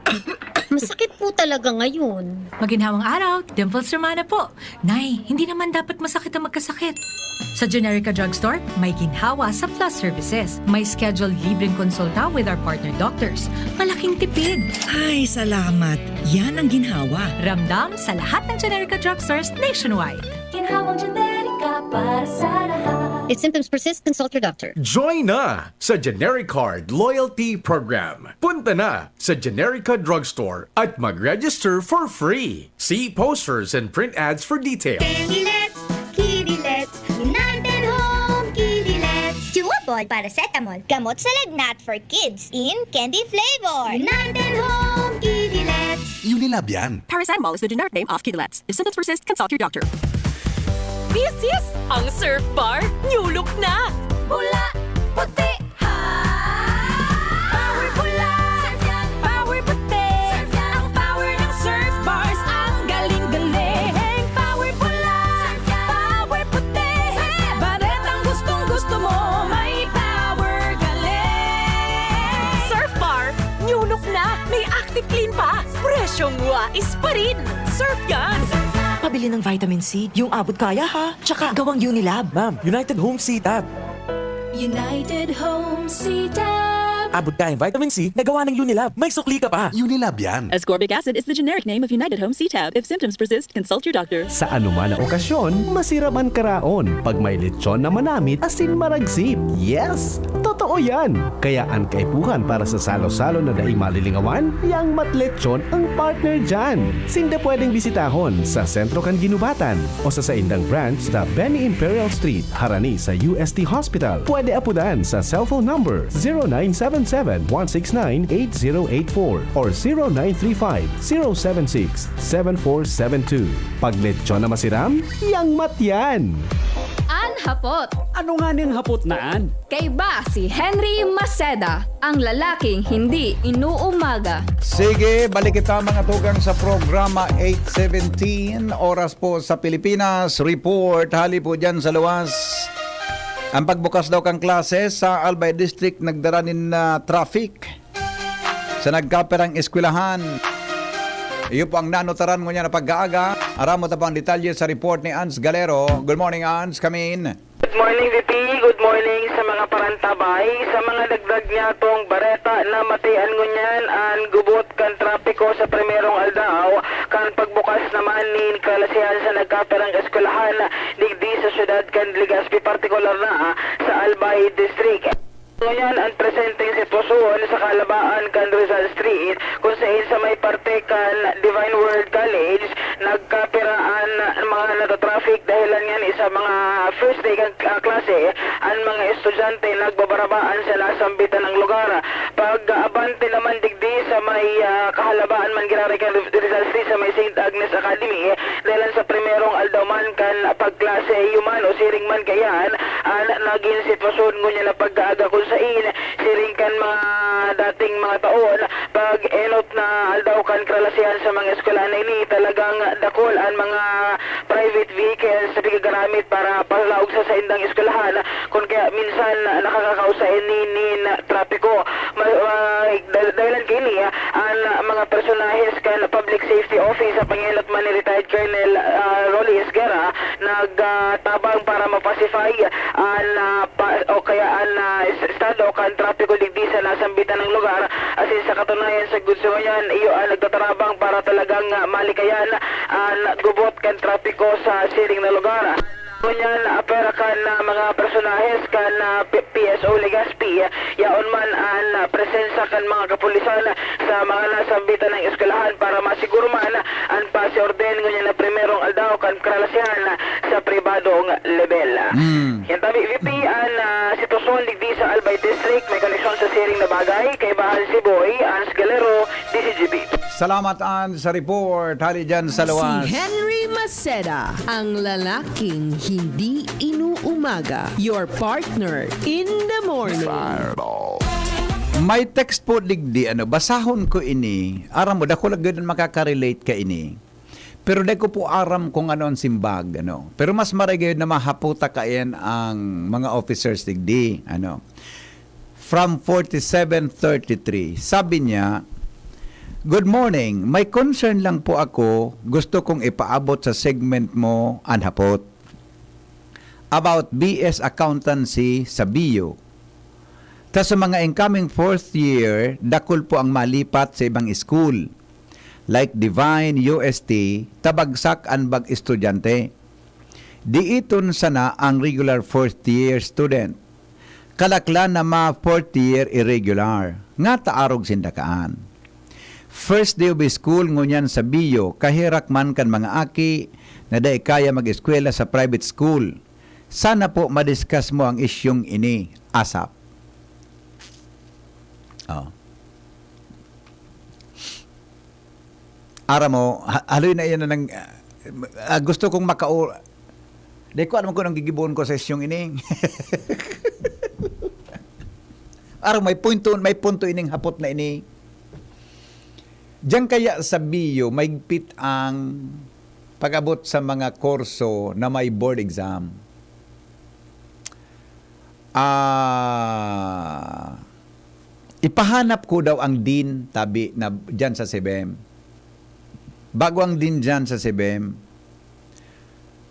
Masakit po talaga ngayon. Maginhawang araw, Dimples Romana po. Nay, hindi naman dapat masakit ang magkasakit. Sa Generica Drugstore, may ginhawa sa Plus Services. May scheduled libreng konsulta with our partner doctors. Malaking tipid! Ay, salamat. Yan ang ginhawa. Ramdam sa lahat ng Generica Drugstores nationwide. Ginhawang Generica para sa lahat. If symptoms persist, consult your doctor. Join na sa Genericard Loyalty Program. Punta na sa Generica Drugstore at mag-register for free. See posters and print ads for details. Candy Lets, Kitty Lets, United Home Kitty Lets. Chewable paracetamol, gamot sa lagnat for kids in candy flavor. United Home Kitty Lets. Unilab yan. Paracetamol is the generic name of Kitty Lets. If symptoms persist, consult your doctor. This is ang Surf Bar New Look na! Pula, puti, ha! Power pula! Surf yan! Power puti! Surf yan! Ang power ng Surf Bars, ang galing-galing! Power pula! Surf yan! Power puti! Surf yan! Baretang gustong-gusto mo, may power galing! Surf Bar New Look na! May Active Clean pa! Presyong wais pa rin! Surf yan! Pabili ng vitamin C, yung abot kaya ha. Tsaka gawang Unilab. Ma'am, United Home C-Tab. United Home C-Tab. Abot kayang vitamin C na gawa ng Unilab. May sukli ka pa. Unilab yan. Ascorbic acid is the generic name of United Home C-Tab. If symptoms persist, consult your doctor. Sa anuman na okasyon, masirap an karaon. Pag may lechon na manamit, asin maragsip. Yes! Totoo yan! Kaya an kaipuhan para sa salo-salo na dai malilingawan, yang Mat Lechon ang partner diyan. Sinda pwedeng bisitahon sa sentro kan Guinobatan o sa saindang branch sa Benny Imperial Street, harani sa U S T Hospital. Pwede apudan sa cellphone number zero nine seven seven, one six nine, eight zero eight four or zero nine three five, zero seven six, seven four seven two. Pag lechon na masiram, yang Mat yan! An hapot. Ano nga ning hapot na an? Kaiba si Henry Maceda, ang lalaking hindi inuumaga. Sige, balik kita, mga tugang, sa programa eight seventeen. Oras po sa Pilipinas. Report, hali po dyan sa luwas. Ang pagbukas daw kan klase sa Albay District nagdara nin, ah, traffic sa nagkapirang eskwelahan. Iyo po ang nanutaran ngunyan na pag-aaga. Aram mo ta pang detalye sa report ni Ans Galero. Good morning, Ans. Come in. Good morning, V P. Good morning sa mga parantabay. Sa mga dagdag niyatong bareta, namatian ngunyan an gubot kan trapiko sa primerong aldaw kan pagbukas naman nin kalasihan sa nagkapirang eskwelahan digdi sa siyudad kan Legazpi, partikular na sa Albay District. Ngunyan, an presenteng sitwasyon sa kahalabaan kan Rizal Street, kun sain sa may parte kan Divine World College, nagkapiraan mga natatraffic dahilan ngani sa mga first day kan, ah, klase an mga estudyante nagbabarabaan sa nasambitan na lugar. Pag-abante naman digdi sa may, ah, kahalabaan man giraray kan Rizal Street sa may Saint Agnes Academy, dahilan sa primerong aldaw man kan pagklase, iyo man o siring man kaiyan, an nagin sitwasyon ngunyan na pag-aaga kun sain, siring kan mga dating mga taon, pag-enot na aldaw kan kalasihan sa mga eskwelahan na ini, talagang dakul an mga private vehicles na pigagaramit para palaog sa saindang eskwelahan, kun kaya minsan nakakakausa ini nin trapiko. Ma-, ma-, dah-, dahilan kaini, an mga personahes kan Public Safety Office sa pangenot man ni Retired Colonel, ah, Rolly Esguerra nagtabang para ma-pacify an, ah, pa-, o kaya An, ah, es-, estado kan trapiko digdi sa nasambitan na lugar, asin sa katunayan, sagkod sa ngunyan, iyo an nagtatarabang para talagang, ah, malikayan an gubot kan trapiko sa siring na lugar. Ngunyan, ah, pwera kan, ah, mga personahes kan, ah, P-, P S O Legazpi, yaon man an, ah, presensya kan mga kapulisan sa mga nasambitan na eskwelahan para masiguro man an pasiorden ngunyan na primerong aldaw kan kalasihan sa pribadong lebel. Hmm. Yan tabi, V P, an, ah, sitwasyon digdi sa Albay District, may koneksyon sa siring na bagay, kaibahan si Boy Ans Galero, D Z G B. Salamat, Ans, sa report. Hali dyan sa luwas. Si Henry Maceda, ang lalaking hindi inuumaga. Your partner in the morning. May text po digdi, ano, basahon ko ini. Aram mo, dakula gayud an makaka-relate kaini. Pero di ko po aram kung ano an simbag, ano. Pero mas maray gayud na mahaputa kaiyan ang mga officers digdi, ano. From forty-seven thirty-three, sabi niya, "Good morning. May concern lang po ako. Gusto kong ipaabot sa segment mo an hapot about B S Accountancy sa BIO. Ta sa mga incoming fourth year, dakul po ang malipat sa ibang school, like Divine, U S T, ta bagsak an bag-, estudyante. Diiton sana ang regular fourth year student. Kalaklan na ma fourth year irregular, nga ta arog sinda kaan. First day of school ngunyan sa BIO, kaherak man kan mga aki na dai kaya mag-eskwela sa private school. Sana po ma-discuss mo ang isyung ini, ASAP." Oh. Aram mo, ha-, haloy na iyan na nang, ah, ah, gusto kong makau-, di ko alam kung anong gigibohon ko sa isyung ini. Aram, may punto, may punto ining hapot na ini. Diyan kaya sa BIO, mahigpit ang pag-abot sa mga kurso na may board exam. Ah, ipahanap ko daw ang dean, tabi na diyan sa SEBEM. Bago ang dean diyan sa SEBEM,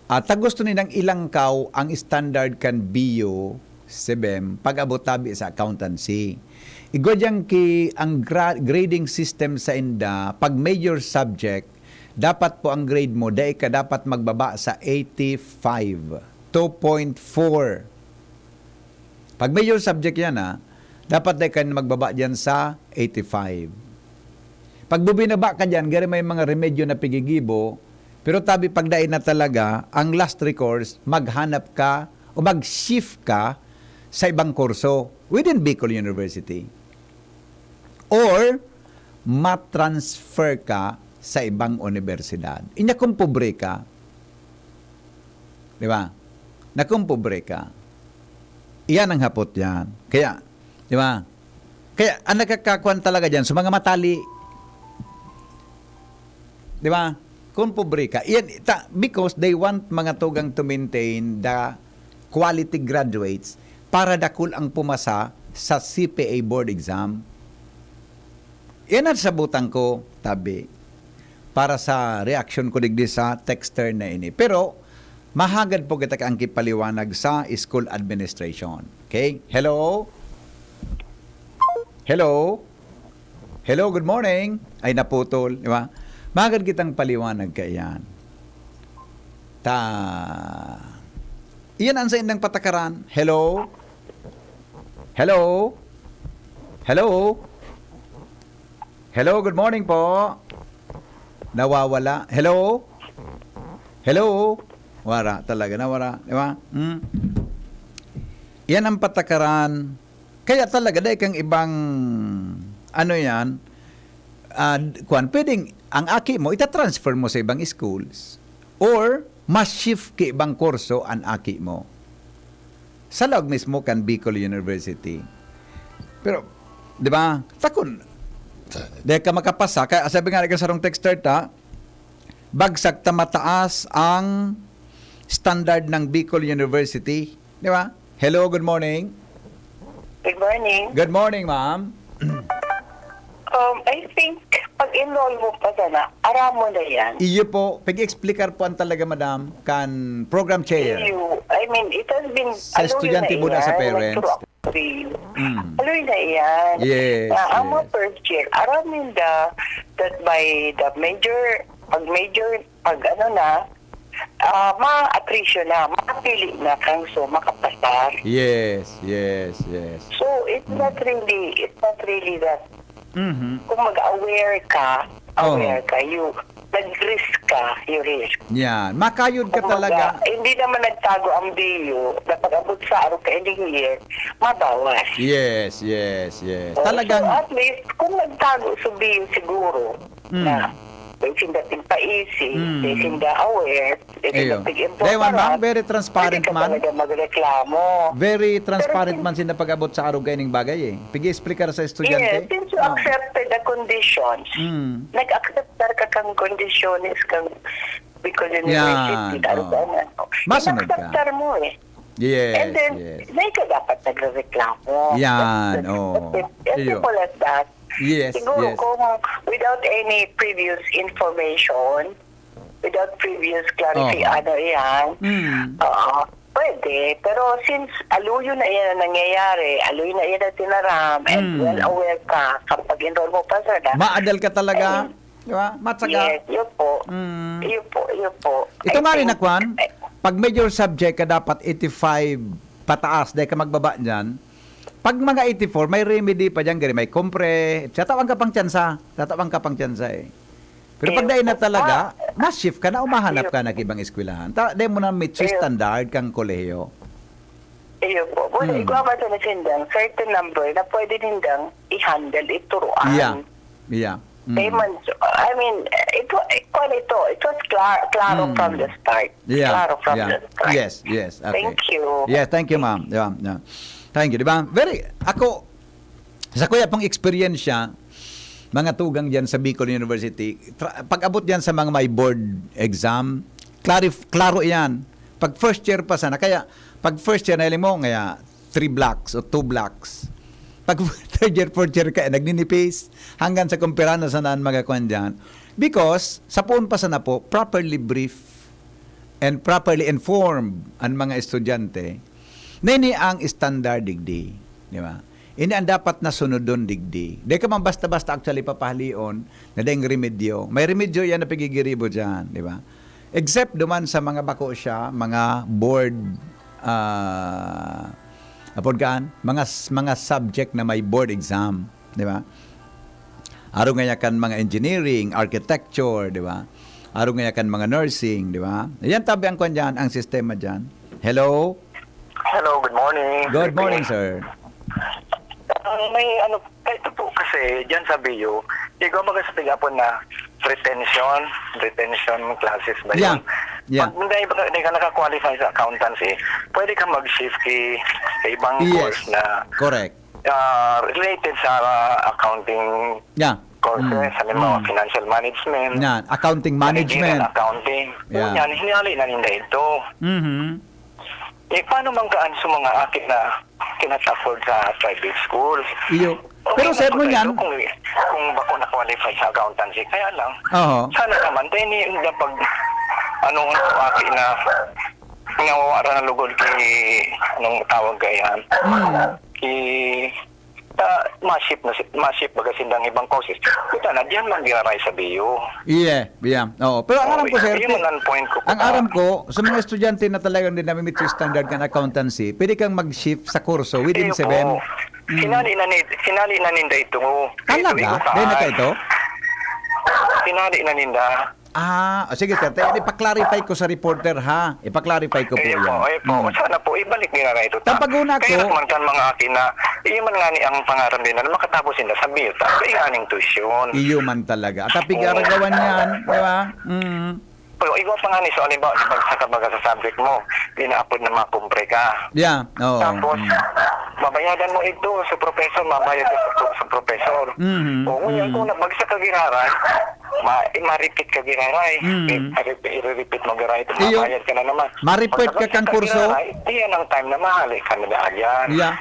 at ta gusto nilang ilangkaw ang standard kan BIO, SEBEM, pag-abot tabi sa accountancy. Igwa diyan ki ang gra-, grading system sa inda, pag major subject, dapat po ang grade mo, dai ka dapat magbaba sa eighty-five, two point four. Pag major subject yan, ha, dapat dai ka magbaba diyan sa eighty-five. Pag bubinaba ka diyan, gari may mga remedyo na pigigibo, pero tabi pag dai na talaga, ang last recourse, maghanap ka o mag-shift ka sa ibang kurso within Bicol University. Or, matransfer ka sa ibang universidad. Inya kung pobre ka, di ba? Na kung pobre ka, iyan ang hapot yan. Kaya, di ba? Kaya, ang nakakakuan talaga dyan, sa mga matali, di ba? Kung pobre ka, iyan, ta-, because they want mga tugang to maintain the quality graduates para dakul ang pumasa sa C P A board exam. Iyan ang sabutan ko, tabi, para sa reaksyon ko digdi sa texter na ini. Pero, mahagad po kita ang kipaliwanag sa school administration. Okay? Hello? Hello? Hello, good morning. Ay, naputol, di ba? Mahagad kitang paliwanag kaiyan. Ta, iyan ang saindang patakaran. Hello? Hello? Hello? Hello, good morning po. Nawawala. Hello? Hello? Wara talaga, nawara. Di ba? Hmm? Yan ang patakaran. Kaya talaga, dahil kang ibang, ano yan, ah, kuwan, pwedeng ang aki mo, itatransfer mo sa ibang schools. Or, mas shift ki ibang kurso ang aki mo. Sa loob mismo kan Bicol University. Pero, di ba, takon, di ka makapasa. Kaya sabi nga, sarong texter ta, bagsak ta mataas ang standard ng Bicol University. Di ba? Hello, good morning. Good morning. Good morning, ma'am. Um, I think pag-enroll mo pa sana, aram mo na yan. Iyo po, pag-explicar po an talaga, madam, kan program chair. Iyo, I mean, it has been, Sa ano yun estudyante na muna sa yan, parents. Through April. Mm. Ano yun na yan? Yes, Na ang mga yes. first year, aram ninda that by the major, pag major, pag ano na, ah, ma-attrition na, makapili na kang so makapasar. Yes, yes, yes. So, it's Mm. not really, it's not really that Mhm. Kung mag-aware ka, Oo. aware ka, you, nag-risk ka, you risk. Yan. Makayod ka Kumbaga, talaga. hindi naman nagtago ang B U na pag-abot sa araw ka ending year, mabawas. Yes, yes, yes. Oh, Talagang so at least, kung nagtago sa B U siguro, Mm. na, they sinda pagpaisi, Mm. they sinda aware, Iyo. Dahil man, ma'am, very transparent man. Pwede ka talaga magreklamo. Very transparent Pero sin- man sinda pag-abot sa arog kaining bagay, eh. Pag-i-explicar sa estudyante. Yes, since you Oh. accepted the conditions, Mm. nag-acceptar ka kang conditions kang Bicol Yan, University, ano oh. ba na? Masunod ka. Inacceptar mo, eh. Yes, And then, yes. may ka dapat nagreklamo. Yan, That's, that's, oh. that's it. As Iyo. simple as that. Yes, Siguro yes. kung without any previous information, without previous clarity, Oho. ano yan, Mm. oo, pwede. Pero since aluyo na yan ang nangyayari, aluyo na yan ang tinaram, and Mm. well aware ka, kapag enroll mo pa sana, Maadal ka talaga, ayun. di ba? Matyaga. Yes, yun po. Mm. Yun po, yun po. Ito I nga rin, think, Nakwan, eh, pag major subject ka dapat eighty-five pataas, dahil ka magbaba dyan. Pag mga eighty-four, may remedy pa dyan, gari, may kompre, tatawan ka pang tsansa. Tatawan ka pang tsansa eh. Pero pag Iyo dai na po. talaga, Ah, ma-shift ka na, umahanap iyo. ka na kibang eskwelahan. Ta, dai mo na meet sa Iyo. standard kang kolehiyo. Iyo po. Well, Hmm. igwa ba ito na sindang certain number na pwede nindang i-handle, ituruan? Yeah. Yeah. Mm. Kaya man, I mean, it wa-, eh, kwan ito, it was klar-, klaro Mm. from the start. Yeah, Klaro from yeah. the start. Yes, yes. Okay. Thank you. Yeah, thank you, ma'am. Yeah, yeah. Thank you, di ba? Very, ako, sa kuya pong eksperyensya, mga tugang diyan sa Bicol University, tra-, pag-abot diyan sa mga may board exam, clarif-, klaro iyan. Pag first year pa sana, kaya pag first year, nahiling mo, kaya three blocks o two blocks. Pag third year, fourth year ka, eh, nagninipis. Hanggang sa kumpirana sana ang mga kwan dyan. Because, sa poon pa sana po, properly brief and properly informed ang mga estudyante na ini ang standard digdi. Di ba? Ini ang dapat na sunodon digdi. Di ka man basta-basta actually papahalion na dayong remedyo. May remedyo yan na pigigiribo dyan, di ba? Except duman sa mga bako siya, mga board, ah, apod kaan, mga s-, mga subject na may board exam, di ba? Aro ngaya kan mga engineering, architecture, di ba? Aro ngaya kan mga nursing, di ba? Yan tabi ang kwan dyan, ang sistema dyan. Hello? Hello, good morning. Good Good morning, morning. sir. Ah, may ano, ito po kasi, dyan sa B U, igwa baga sa Tigapon na retention, retention classes ba Yeah. yun? Yeah. Pag hindi, hindi ka naka-qualify sa accountancy, pwede ka mag-shift kay, kay ibang Yes. course na, Correct. ah, related sa accounting Yeah. courses, Mm. halimbawa, Mm. financial management, Yan. Accounting managerial management. accounting. Yeah. Yan, hinali na ninda ito. Mhm. Eh, paano man kaan sa mga aki na cannot afford sa private school? Iyo. Okay Pero, lang sir, po ngunyan tayo kung, kung bako na qualified sa accountancy. Kaya lang, Oho. sana naman, tayo ni, yung pag, ano nga po, aki na nawawara ng lugod kay, anong tawag kaya? Hmm. Kay, ah, ma-shift na si, ma-shift baga sindang ibang courses. Kita na, diyan man giraray sa B U. Iya, iya. Oo. Pero ang Oo, aram ko, sir, yun ang point ko po. ang aram ko, sa mga estudyante na talagang di namimit sa standard kan accountancy, pwede kang mag-shift sa kurso within Iyo seven. po. Mm. Sinali na ni, sinali na ninda ito. Talaga? Ito, ito, Dahil na ah. ka ito? Sinali na ninda. Ah, o sige, sir. Tayo, ipa-clarify ko sa reporter, ha? Ipa-clarify ko po Iyo yan. po, iyo po. Mm. Sana po, ibalik nila na ito. Tapaguna Kaya ko naman kan mga akin na, iyo man nga ni ang pangaran din na makatapos sila sa B U T A. Kaya nga ning tuition. Iyo man talaga. At ang pig-aragawan Oo. niyan, di ba? Mm. Pero ikaw pa nga ni, so, halimbawa, sa pag-, sa kabaga sa subject mo, inaapod na makumpre ka. Yeah, oo. Tapos, Mm. mabayadan mo ito sa professor, mabayad ka sa, sa professor. Mhm. O, ngunyan, Mm. kung nabagsak ka giraray, ma-, ma-repeat ka giraray. Mm. I-, i-, i-repeat mo giraray, ito, Iyo. mabayad ka na naman. Ma-repeat Pag ka kang nabagsak ka kurso? giraray, iyan ang time na mahali ka na dyan. Yeah.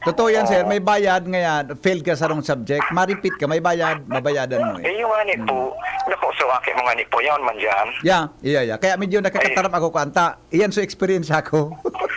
Totoo yan, sir. Oo. May bayad ngayon. Failed ka sa wrong subject. Ma-repeat ka, may bayad, mabayadan mo eh. Eh, yung nga ni po, naku, so aki mo nga ni po, yaon man dyan. Yeah, yeah, yeah. Kaya medyo nakakataram ako kanta. Iyan so experience ako.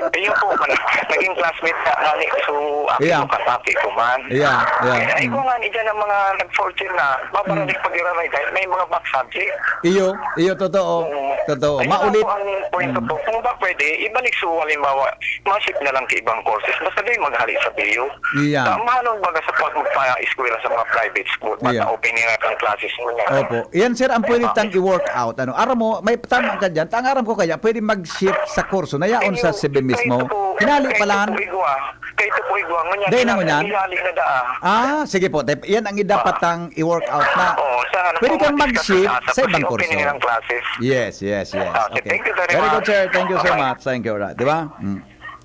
Ayun po, man, naging classmate ka nga ni, so aki Yeah. mo, kataki ko man. Yeah, yeah. Ay, Mm. ko nga ni dyan ang mga nag-fourth year na, babalik pag-iraray dahil may mga back subject. Iyo, iyo, totoo. Oo. Totoo. Ayun Maulit. lang po ang point ko Mm. po. Kung ba pwede, ibalik so halimbawa, masip na lang kay ibang courses. Basta di maghali sa biyo. Iya. Sa mahalon baga sa pag magpa-eskwela sa mga private school, Iya. basta open nga ang classes mo niya. Opo. Yan, sir, ang pwede tang i-work out. Ano? Aram mo, may tama ka dyan. Ang aram ko kaya, pwede mag-shift sa kurso na yaon sa Ayun, C B M mismo. kaya ito po, Hinali kaya pa ito lang. po igwa. Kaya ito po igwa. Ngunyan, Dahil na ngunyan? Hinali na daa. Ah, sige po. Tep- Yan ang dapat tang i-work out na. Oo, sa ano Pwede po, kang mag-discuss mag-shift na ata sa po ibang si kurso. opening ng classes. Yes, yes, yes. Okay, Okay. thank you very Very good, much. sir. Thank you so Okay. much. Thank you. Right. Di ba? Mm.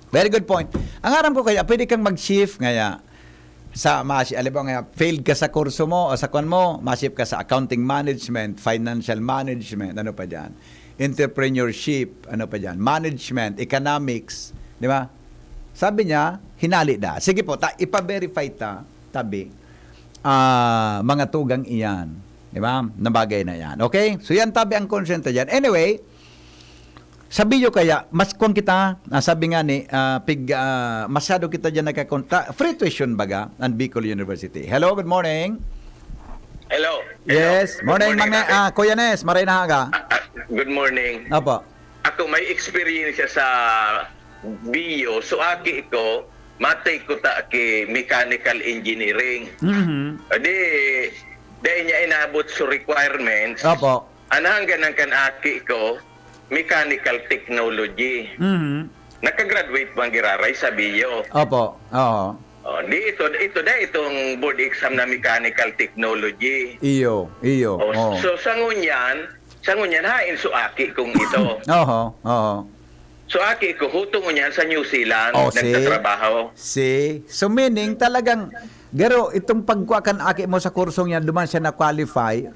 Very good point. Ang aram ko kaya, pwede kang mag-shift ngaya sa masi, alam mo nga, failed ka sa kurso mo o sa kwan mo, ma-shift ka sa accounting management, financial management, ano pa dyan? Entrepreneurship, ano pa dyan? Management, economics, di ba? Sabi niya, hinali da. Sige po, ta, ipa-verify ta, tabi. Ah, mga tugang iyan, di ba? Na bagay na yan. Okay? So yan, tabi ang konsente dyan. Anyway, sabi yo kaya, mas kwan kita, ah, sabi nga ni, ah, pig, ah, masyado kita dyan nagkakontra. Free tuition baga, ang Bicol University. Hello, good morning. Hello. Yes, Hello. morning, Good morning, mga, Rafi. Ah, Kuya Nes, maray na aga. Ah, ah, good morning. Opo. Ako may experience sa bio. So, aki ko, matay ko ta ki mechanical engineering. Mhm. Di, dahil niya inabot sa requirements, Opo. Ang hangganan kan aki ko, mechanical technology. Mhm. Nakagraduate man giraray sa bio. Opo. Oo. Oh, di ito, ito na itong board exam na mechanical technology. Iyo, iyo. Oh, Oo. So, sa ngunyan, sa ngunyan, hain so aki kong ito. Oho, oho. So, aki ko, hutong ngunyan sa New Zealand, Oh, see? nagtatrabaho. See? So meaning talagang, garo, itong pagkuha kan aki mo sa kursong yan, duman siya na-qualify,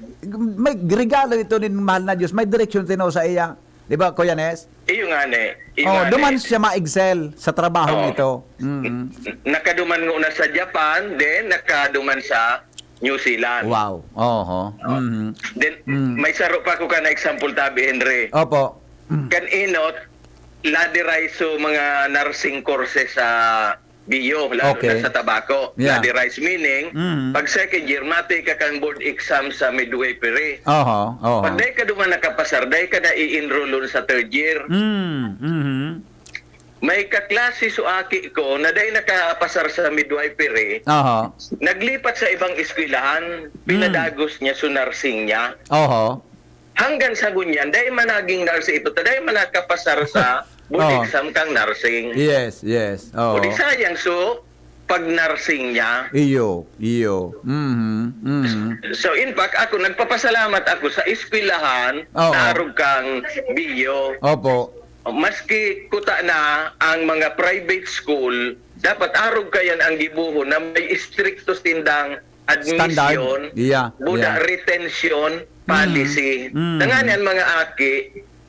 may regalo ito nin mahal na Diyos, may direksyon tino sa iya. Di ba, Kuya Nes? Iyo nga ni. Iyo Oh, nga duman ni. Siya ma-excel sa trabaho Oh. nito. Mm. Nakaduman nguna sa Japan, then nakaduman sa New Zealand. Wow. Oho. Mhm. Then, Mm. may saro pa ako ka na example tabi, Henry. Opo. Mm. Kan inot, ladiray so mga nursing courses sa bio, lalo Okay. na sa Tabaco. Yeah. Ladiray meaning, Mm. pag second year, matay ka kang board exam sa midwifery. Oho, oho. Pag dai ka duman nakapasar, dai ka na i-enrollon sa third year. Mm, mhm. May kaklase so aki ko na dai nakapasar sa midwifery, Oho. naglipat sa ibang eskwelahan, pinadagos niya so nursing niya. Oho. Hanggang sa ngunyan, dai man naging nurse ito, ta dai man nakapasar sa board Oh. exam kang nursing. Yes, yes. Oo. O di sayang, so, pag-nursing niya. Iyo, iyo. Mhm, mhm. So, in fact, ako, nagpapasalamat ako sa eskwelahan Oo. na arog kang bio. Opo. Maski kuta na ang mga private school, dapat arog kayan ang gibohon na may istrikto sindang admission, Standard. Yeah, buda yeah. retention policy. Mm. Tanganing mga aki,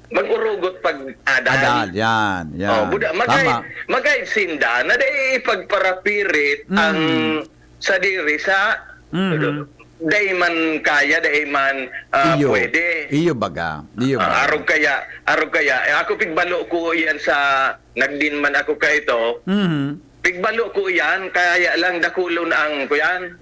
mag-urugot pag-adal. Adal, yan, yan. Oh, buda, mag-guide, Tama. mag-guide sinda na dai ipagparapirit Mm. ang sadiri sa Mhm. dai man kaya, dai man ah, Iyo. pwede. Iyo baga. Iyo Ah, baga. arog kaya, arog kaya. Eh, ako pigbalo ko yan sa nagdin man ako kaito. Mhm. Pigbalo ko yan, kaya lang dakulon ang kuyan.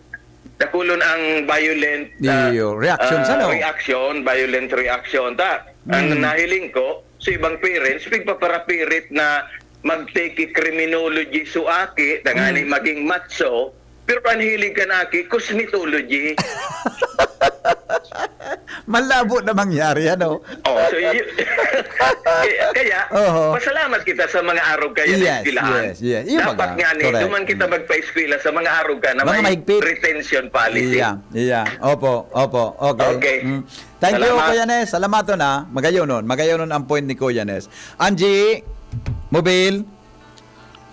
Dakulon ang violent ah, Iyo, reaction, ah, ano? reaction, violent reaction. Ta, ang Mm. nahiling ko, sa ibang parents, pigpaparapirit na mag-take criminology so aki, tangani Mm. maging macho, pero ang hilig kan aki, cosmetology. Malabo na mangyari, ano? Oh, so y- kaya, kaya Oho. pasalamat kita sa mga arog kaya Yes, na eskwelahan. yes, yes. Iyo Dapat baga. Nga ni, Correct. Duman kita magpa-eskwela sa mga arog ka na Mga may mahigpit. retention policy. Iya, iya. Opo, opo. Okay. Okay. Mm. Thank you, Salamat. Kuya Nes. Salamat na. Magayonon. Magayonon ang point ni Kuya Nes. Angie, Mobil,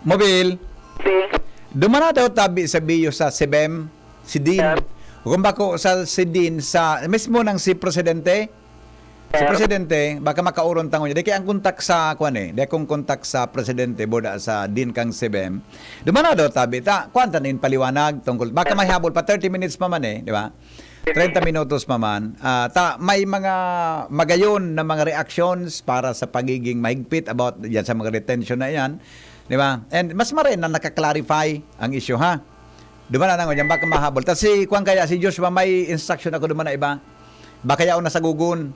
Mobil. Dumana daw tabi sa bio sa Sebem, si Dean. Kung bako sa si Dean, sa mismo ng si Presidente, Si Presidente, baka makauron ta ngunyan. Di kaya ang kontak sa, kwan eh, di akong kontak sa Presidente, buda sa din kang C B M. Duman na daw, tabi ta. Kwan ta nin paliwanag tungkol. Baka may habol pa, thirty minutes pa man eh, di ba? Treinta minutos pa man. Ah, ta, may mga magayon na mga reactions para sa pagiging mahigpit about yan sa mga retention na yan. Di ba? And mas maray na nakaklarify ang issue, ha? Duman na ngunyan, baka mahabol. Tas si, kwan kaya, si Joshua, may instruction ako duman na iba. Baka yaon na sa gugon.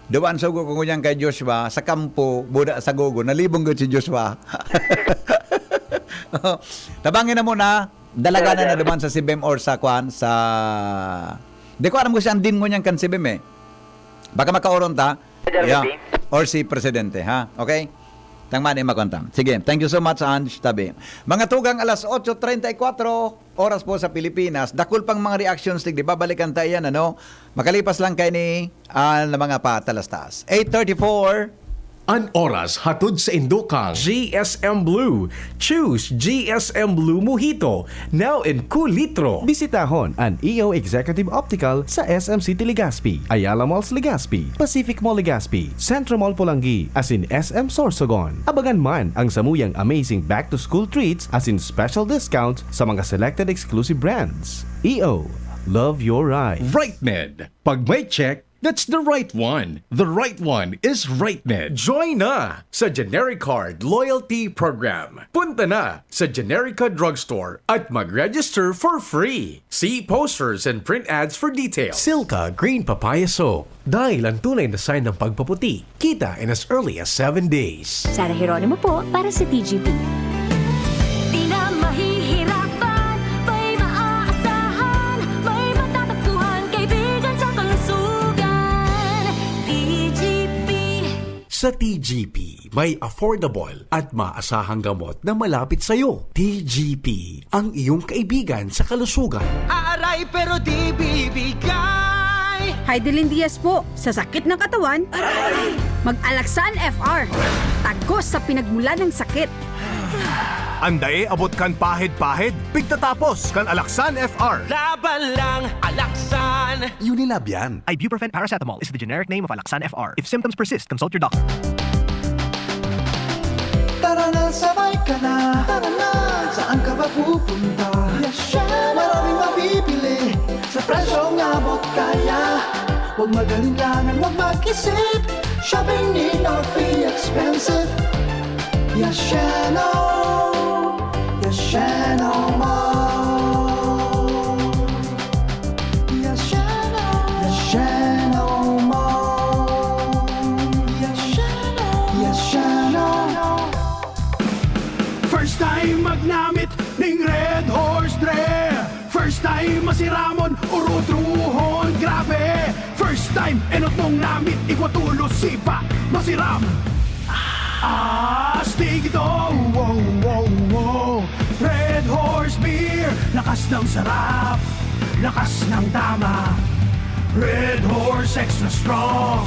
Duman sa gugon ngunyan kay Joshua, sa kampo, buda sa gugon. Nalibong gud si Joshua. Tabangin na muna. Dalaga na na duman sa C B M or sa kwan, sa... Di ko alam kung saan din ngunyan kan C B M eh. Baka makauron ta. Yeah. Or si Presidente, ha? Okay? Tangman, eh, makontang. Sige, thank you so much, Ange Tabi. Mga tugang alas otso treinta y cuatro, oras po sa Pilipinas. Dakul pang mga reactions, tig, di ba? Balikan tayo yan, ano? Makalipas lang kay ni, ah, na mga patalastas. Eight thirty-four. An oras hatod sa indokang G S M Blue. Choose G S M Blue Mojito, now in Kulitro. Bisitahon an E O Executive Optical sa S M City Legazpi, Ayala Malls Legazpi, Pacific Mall Legazpi, Centro Mall Polangui, asin S M Sorsogon. Abangan man ang samuyang amazing back-to-school treats asin special discounts sa mga selected exclusive brands. E O, love your ride. Right Med. Pag may check, that's the right one. The right one is Right Med. Join na sa Genericard Loyalty Program. Punta na sa Generica Drugstore at mag-register for free. See posters and print ads for details. Silka Green Papaya Soap. Dahil ang tunay na sign ng pagpaputi, kita in as early as seven days. Sara Jeronimo po para sa T G P. Di na mahihirapan, may maaasahan, may matatagpuhan, kaibigan sa kalusugan. T G P. Sa T G P, may affordable at maasahang gamot na malapit sa'yo. T G P, ang iyong kaibigan sa kalusugan. Aaray pero di bibigay. Heidelin Diaz po, sa sakit ng katawan, mag-Alaxan F R. Tagos sa pinagmulan ng sakit. Andae abot kan pahid-pahid, pigtatapos kan Alaxan F R. Laban lang, Alaxan! Unilab yan. Ibuprofen paracetamol is the generic name of Alaxan F R. If symptoms persist, consult your doctor. Tara na, sabay ka na. Tara na, saan ka ba pupunta? Yasheno! Maraming mabibili sa presyong abot kaya. Huwag mag-alinlangan, huwag mag-isip. Shopping need not be expensive. Yasheno! Yasheno Mall! Yasheno! Yasheno Mall! Yasheno! Yasheno! First time magnamit ning Red Horse Dre. First time masiramon, urutruhon, grabe. First time, enot mong namit, igwa tulos, sipa, masiram. Astig ito, wow, wow, wow. Red Horse Beer, lakas ng sarap, lakas ng tama. Red Horse Extra Strong,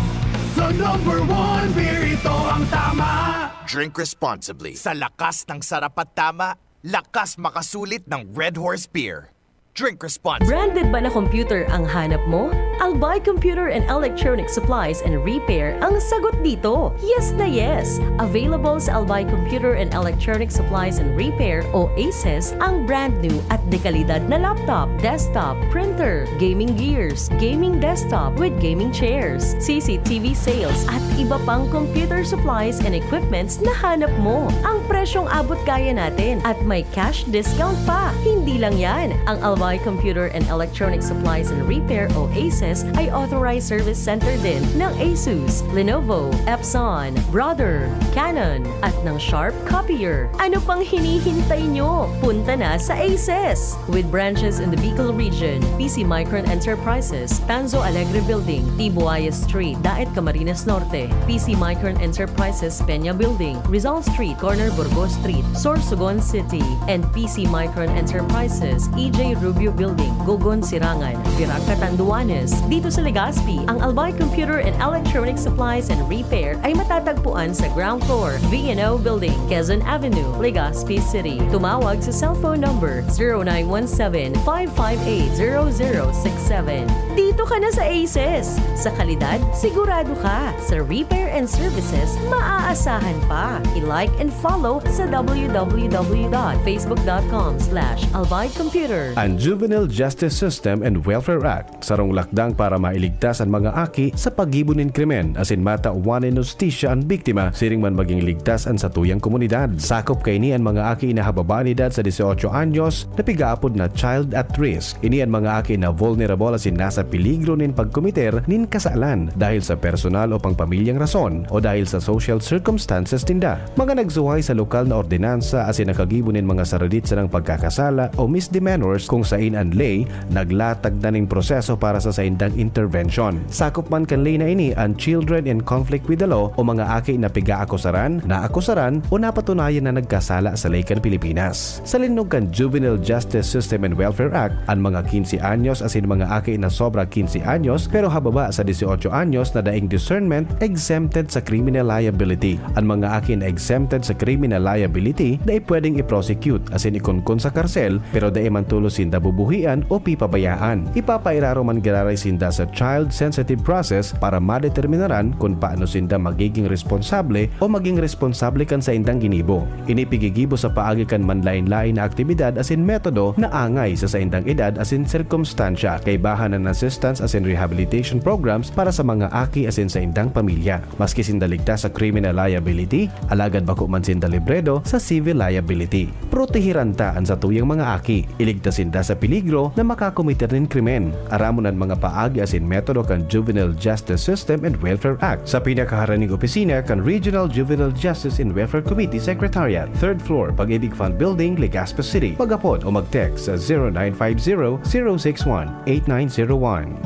the number one beer, ito ang tama. Drink responsibly. Sa lakas ng sarap at tama, lakas makasulit ng Red Horse Beer. Drink responsibly. Branded ba na computer ang hanap mo? Albay Computer and Electronic Supplies and Repair ang sagot dito. Yes na yes! Available sa Albay Computer and Electronic Supplies and Repair o ACES ang brand new at dekalidad na laptop, desktop, printer, gaming gears, gaming desktop with gaming chairs, C C T V sales at iba pang computer supplies and equipments na hanap mo. Ang presyong abot kaya natin at may cash discount pa. Hindi lang yan. Ang Albay Computer and Electronic Supplies and Repair o ACES ay authorized service center din ng Asus, Lenovo, Epson, Brother, Canon, at ng Sharp Copier. Ano pang hinihintay nyo? Punta na sa ACES! With branches in the Bicol region, P C Micron Enterprises, Tanzo Alegre Building, T Buaya Street, Daet Camarines Norte, P C Micron Enterprises, Peña Building, Rizal Street, corner Burgos Street, Sorsogon City, and P C Micron Enterprises, E J Road, View Building, Gogon, Sirangan, Virac, Catanduanes. Dito sa Legazpi, ang Albay Computer and Electronic Supplies and Repair ay matatagpuan sa ground floor, V and O Building, Quezon Avenue, Legazpi City. Tumawag sa cellphone number zero nine one seven, five five eight, zero zero six seven. Dito ka na sa Aces! Sa kalidad, sigurado ka. Sa repair and services, maaasahan pa. I-like and follow sa w w w dot facebook dot com slash albay computer. An Juvenile Justice System and Welfare Act, sarong lakdang para mailigtas an mga aki sa paggibo nin krimen asin matawan nin hustisya an biktima siring man maging ligtas an satuyang komunidad. Sakop kaini an mga aki na hababa an edad sa dieciocho anyos na pigaapod na child at risk. Ini an mga aki na vulnerable asin nasa peligro nin pagkomiter nin kasalan dahil sa personal o pangpamilyang rason o dahil sa social circumstances ninda. Mga nagsuhay sa lokal na ordinansa asin nakagibo nin mga saradit sanang pagkakasala o misdemeanors kung sain an ley naglatag na ning proseso para sa saindang intervention. Sakop man kan ley na ini an children in conflict with the law o mga aki na pigaakusaran, naakusaran o napatunayan na nagkasala sa ley kan Pilipinas. Sa linnog kan Juvenile Justice System and Welfare Act, an mga quince anyos asin mga aki na sobra quince anyos pero hababa sa dieciocho anyos na daing discernment exempted sa criminal liability. An mga aki na exempted sa criminal liability dai pwedeng i-prosecute asin ikunkun sa karsel pero dai man tolos sinda bubuhian o pipabayaan. Ipapairaro man giraray sinda sa child-sensitive process para madeterminaran kun paano sinda magiging responsable o maging responsable kan saindang ginibo. Ini pigigibo sa paagi kan manlaen-laen na aktibidad asin metodo na angay sa saindang edad asin sirkumstansya. Kaibahan an assistance asin rehabilitation programs para sa mga aki asin saindang pamilya. Maski sinda ligtas sa criminal liability, alagad bako man sinda libredo sa civil liability. Protehiran ta an satuyang mga aki. Iligtas sinda sa peligro na makakomiter nin krimen. Aramon an mga paagi asin metodo kan Juvenile Justice System and Welfare Act sa pinakaharaning opisina kan Regional Juvenile Justice and Welfare Committee Secretariat, third floor, Pag-ibig Fund Building, Legazpi City. Mag-apod o mag-text sa zero nine five zero, zero six one, eight nine zero one.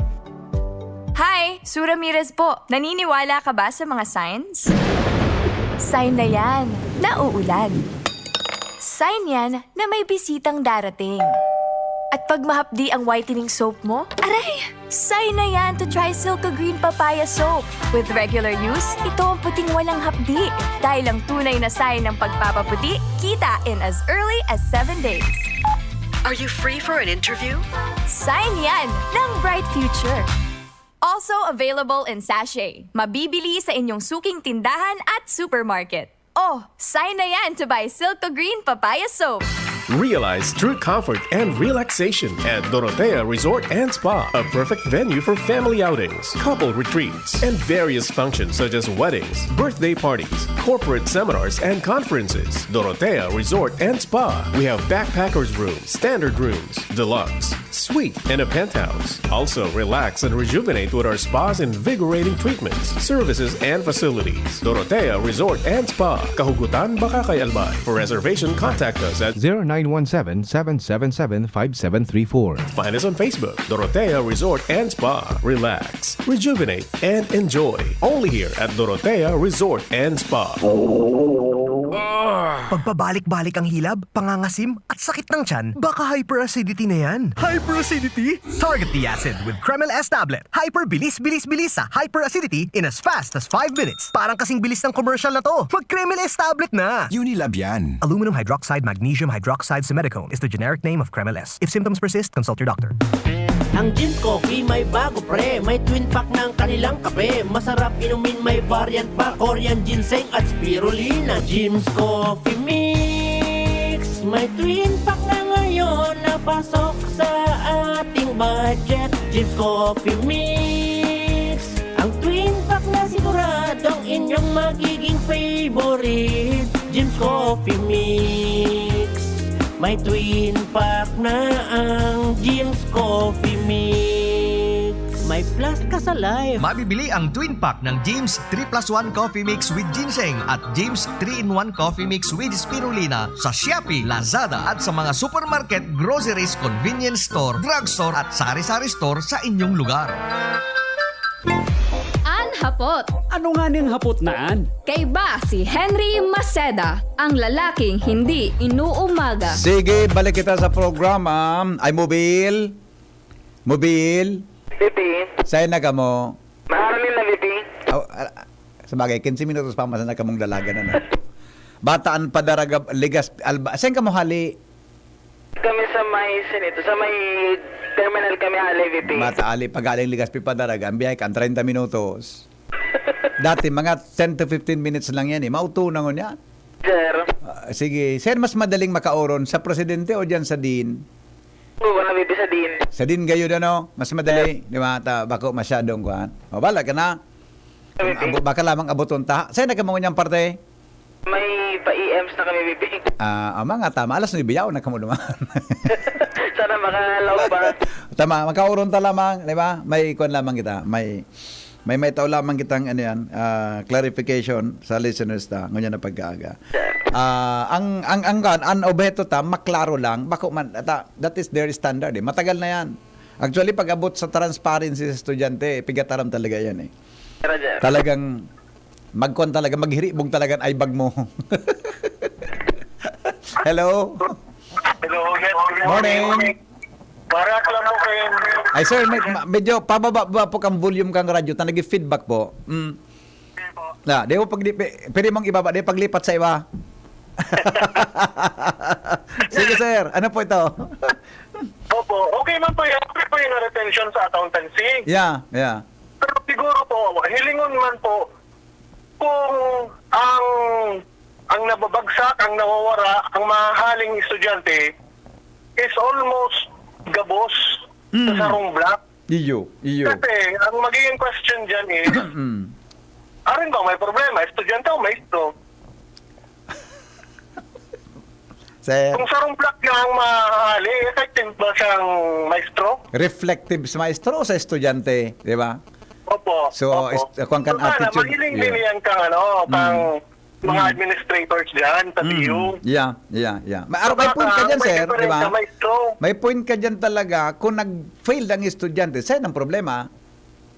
Hi! Sue Ramirez po. Naniniwala ka ba sa mga signs? Sign na yan na uulan. Sign yan na may bisitang darating. At pag mahapdi ang whitening soap mo, aray! Sign na yan to try Silco Green Papaya Soap. With regular use, ito ang puting walang hapdi. Dahil ang tunay na sign ng pagpapaputi, kita in as early as seven days. Are you free for an interview? Sign yan ng bright future. Also available in sachet. Mabibili sa inyong suking tindahan at supermarket. Oh, sign na yan to buy Silco Green Papaya Soap. Realize true comfort and relaxation at Dorotea Resort and Spa, a perfect venue for family outings, couple retreats, and various functions such as weddings, birthday parties, corporate seminars, and conferences. Dorotea Resort and Spa. We have backpackers room, standard rooms, deluxe, suite, and a penthouse. Also, relax and rejuvenate with our spa's invigorating treatments, services, and facilities. Dorotea Resort and Spa, Kahugutan, Bacacay, Albay. For reservation, contact us at zero nine one seven, seven seven seven, five seven three four. Find us on Facebook, Dorotea Resort and Spa. Relax, rejuvenate, and enjoy. Only here at Dorotea Resort and Spa. Pagpabalik-balik ang hilab, pangangasim, at sakit ng tiyan, baka hyperacidity na yan. Hyperacidity? Target the acid with Kremil S tablet. Hyper bilis, bilis, bilis sa hyperacidity in as fast as five minutes. Parang kasing bilis ng commercial na to. Mag Kremil S tablet na! Unilab yan. Aluminum hydroxide magnesium hydroxide simethicone is the generic name of Kremil S. If symptoms persist, consult your doctor. Ang Jim's Coffee may bago pre, may twin pack ng kanilang kape. Masarap inumin, may variant pa, Korean ginseng at spirulina. Jim's Coffee Mix, may twin pack na ngayon na pasok sa ating budget. Jim's Coffee Mix, ang twin pack na siguradong inyong magiging favorite. Jim's Coffee Mix, may twin pack na ang Jim's Coffee Mix. May plus ka sa life. Mabibili ang twin pack ng Jim's three plus one Coffee Mix with Ginseng at Jim's three-in-one Coffee Mix with Spirulina sa Shopee, Lazada at sa mga supermarket, groceries, convenience store, drugstore at sari-sari store sa inyong lugar. An hap Pot. Ano nga ning hapot naan? Kaiba si Henry Maceda, ang lalaking hindi inuumaga. Sige, balik kita sa programa. Ay, mobil? Mobil? Bibi, Saan na kamo? maharani na, Bibi. Oh, ah, sa bagay, quince minutos pa, masa na kamong dalagan na. Bataan pa Daraga, Ligas, Alba. Saan kamo hali? Kami sa may, sinito, sa may terminal kami hali, Bibi. Mataali, pagaling Ligas, Pipadaraga, ang biyahe ka, treinta minutos. Dati, mga ten to fifteen minutes lang yan eh. Mauto na ngunyan. Sir, Ah, sige, sir, mas madaling makauron sa presidente o dyan sa dean? buwan na, Bibi, sa din. Sa dean gayud, ano? Mas madali, di ba? Ta, bako masyadong kuhan. O, bala ka na. Bibi. Abo, baka lamang abuton ta. Saan na kamo niyang parte? May pa-E Ms na kami, Bibi. Ah, ama nga, tama. Alas nuebe yaw na kamo naman. Sana makalaog pa. Tama, makauron ta lamang, di ba? May kuwan lamang kita. May may may tao lamang kitang ano yan, ah, clarification sa listeners ta ngunyan na pagkaaga. Ah, ang ang ang kan ang obheto ta maklaro lang, bako man ata, that is their standard eh. Matagal na yan. Actually, pag-abot sa transparency sa estudyante, pigataram talaga yan eh. Sir, sir. Talagang magkuan talaga, maghiribog talaga ang aibag mo. Hello? Hello, good morning. Morning. Para lang po kayo. Ay sir, med- ma- medyo pababa ba po kang volume kang radyo ta nag-feedback po. Mm. Na, di mo pag di, pe- pwede mong ibaba, di paglipat sa iba. Sige sir, ano po ito? Opo, okay man po yan. Okay po yung retention sa accountancy. Yeah, yeah. Pero siguro po, hilingon man po, kung ang ang nababagsak, ang nawawara, ang mahahaling estudyante is almost gabos sa Mm. sarong block. Iyo, iyo. Kasi ang magiging question dyan is, Mm. arin ba may problema? Estudyante o maestro? Sir, Kung sarong block na ang mahahali, effective ba siyang maestro? Reflective sa maestro o sa estudyante, di ba? Opo. So, opo. Is- kung kan So, sana, attitude, mahiling yeah. din yan kang ano, kang Mm. mga Mm. Administrators dyan sa Mm. T U. Yeah, yeah, yeah. Ma- may point ka dyan, May sir, di difference ba? sa maestro. May point ka dyan talaga. Kung nag-fail ang estudyante, sir, ang problema.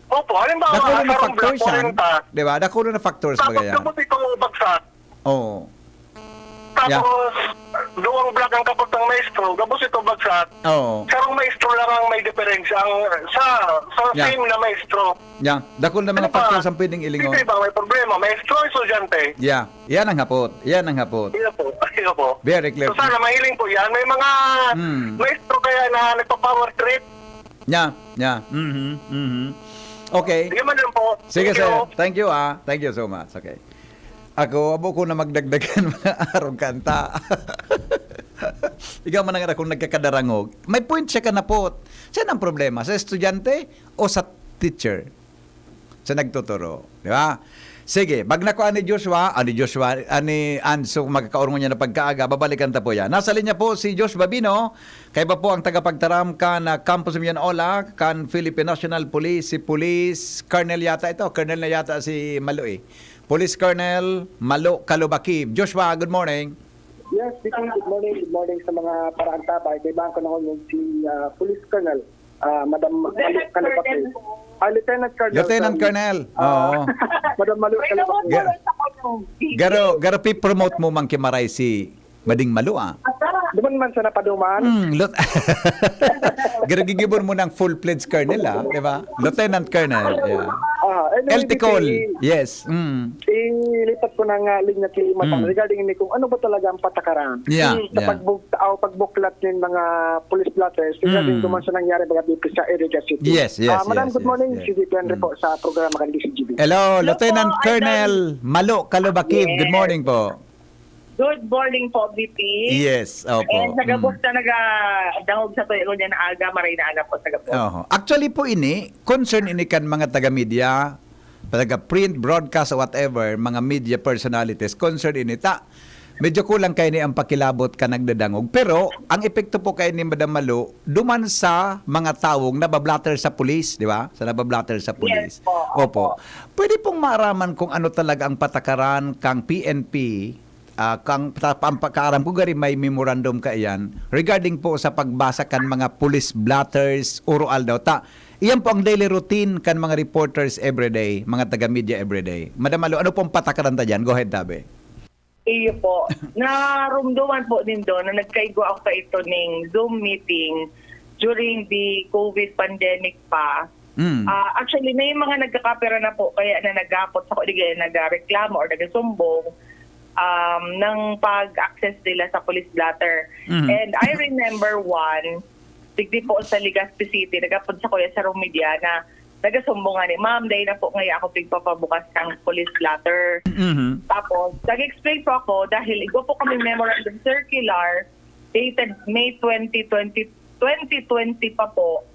Opo, halimbawa, Dakul na sarong factors block, yan. kuwarenta. Di ba? Dakul na factors ba Tapos, yan? Tapos ito bagsak. Oo. Tapos, duwang block ang kapot ng maestro, gabos ito bagsak. Oo. Sarong maestro lang ang may diferensya ang, sa, sa Yeah. same na maestro. Yeah. Dakul na mga Ano ba? factors ang pwedeng ilingon. Sino ba may problema? Maestro o estudyante? Yeah. Yan ang hapot. Yan ang hapot. Iyo po. Iyo po. Very clear. So sana mahiling po yan. May mga Mm. maestro kaya na nagpa-power trip. Yeah. Yeah. Mhm. Mhm. Okay. Yun man lang po. Sige, Thank sir. you. Thank you, ah. Thank you so much. Okay. Ako, abo ko na magdagdagan mga arog kanta. Ikaw man ang akong nagkakadarangog. May point siya kanapot. Saan ang problema? Sa estudyante o sa teacher? Sa nagtuturo. Di ba? Sige, bagna ko ani Joshua, ani Joshua, ani Anso, magkakaurungan niya na pagkaaga, babalikan ta po yan. Nasa linya po si Josh Babino, kaiba po ang tagapagtaram kan ah, Campus Union Ola, kan Philippine National Police, si Police Colonel yata ito, Colonel na yata si Malo eh. Police Colonel Malo Kalubakib. Joshua, good morning. Yes, speaking, good morning. Good morning sa mga paraantabay. Kaibahan ko na ngayon si ah, Police Colonel, ah, Madam Malu Kalupati. Ah, Lieutenant Colonel. Lieutenant sorry. Colonel. Ah, Oo. Madam Malu Kalupati. Ga- Garo, garo pi-promote mo man ki Maray si Mading Malo, ah. Duman man sa napaduman. Hmm, lut- Garo gigibon mo ng full-fledged colonel, ah, di ba? Lieutenant Colonel, yeah. Ah, anyway, L T Col, si- yes. Mm. Ilipat ko na nga linya kay Madam Mm. regarding ni kung ano ba talaga ang patakaran Yeah, sa yeah. pagbug aw pagbuklat nin mga police blotters regarding Mm. duman sa nangyari mga dito sa Iriga City. Yes, yes, Ah, Madam, yes, good yes, morning. yes. Si Vivian Mm. po sa programa kan D C G B. Hello, Hello Lieutenant po, Colonel Idol. Malo Kalubakib. Good Yes. Morning po. Good morning po, V P. Yes, opo. And nagabos Mm. na nagadangog sa tuyo niya na aga, maray na aga po sa gabos. Oho. Actually po ini, concern ini kan mga taga-media, taga-print, broadcast, whatever, mga media personalities, concern ini. Ta, medyo kulang kayo ni ang pakilabot ka nagdadangog. Pero, ang epekto po kayo ni Madam Malo, duman sa mga taong nabablatter sa pulis, di ba? Sa nabablatter sa pulis. Yes po, Opo. Pwede pong maaraman kung ano talaga ang patakaran kang P N P, ah, kang ta- ang pagkaaram ko gari may memorandum ka iyan regarding po sa pagbasa kan mga police blotters, uro aldaw ta. Iyan po ang daily routine kan mga reporters everyday, mga taga-media everyday. Madam Malo, ano pong patakaran ta diyan? Go ahead, tabi. Iyo po. Narumduman po nindo na nagkaigwa ako sa ito ning Zoom meeting during the COVID pandemic pa. Mm. Ah, actually, may mga nagkakapira na po kaya na nagapot sa di kaya nagareklamo or nagasumbong um, ng pag-access nila sa police blotter. Mhm. And I remember one, digdi po sa Legazpi City, nagapot sa kuya sa Romedia na nagasumbong nga ni ma'am, dahil na po ngayon ako pigpapabukas ng police blotter. Mhm. Tapos, nag-explain po ako dahil igwa po kami memorandum circular dated May twenty twenty, twenty twenty pa po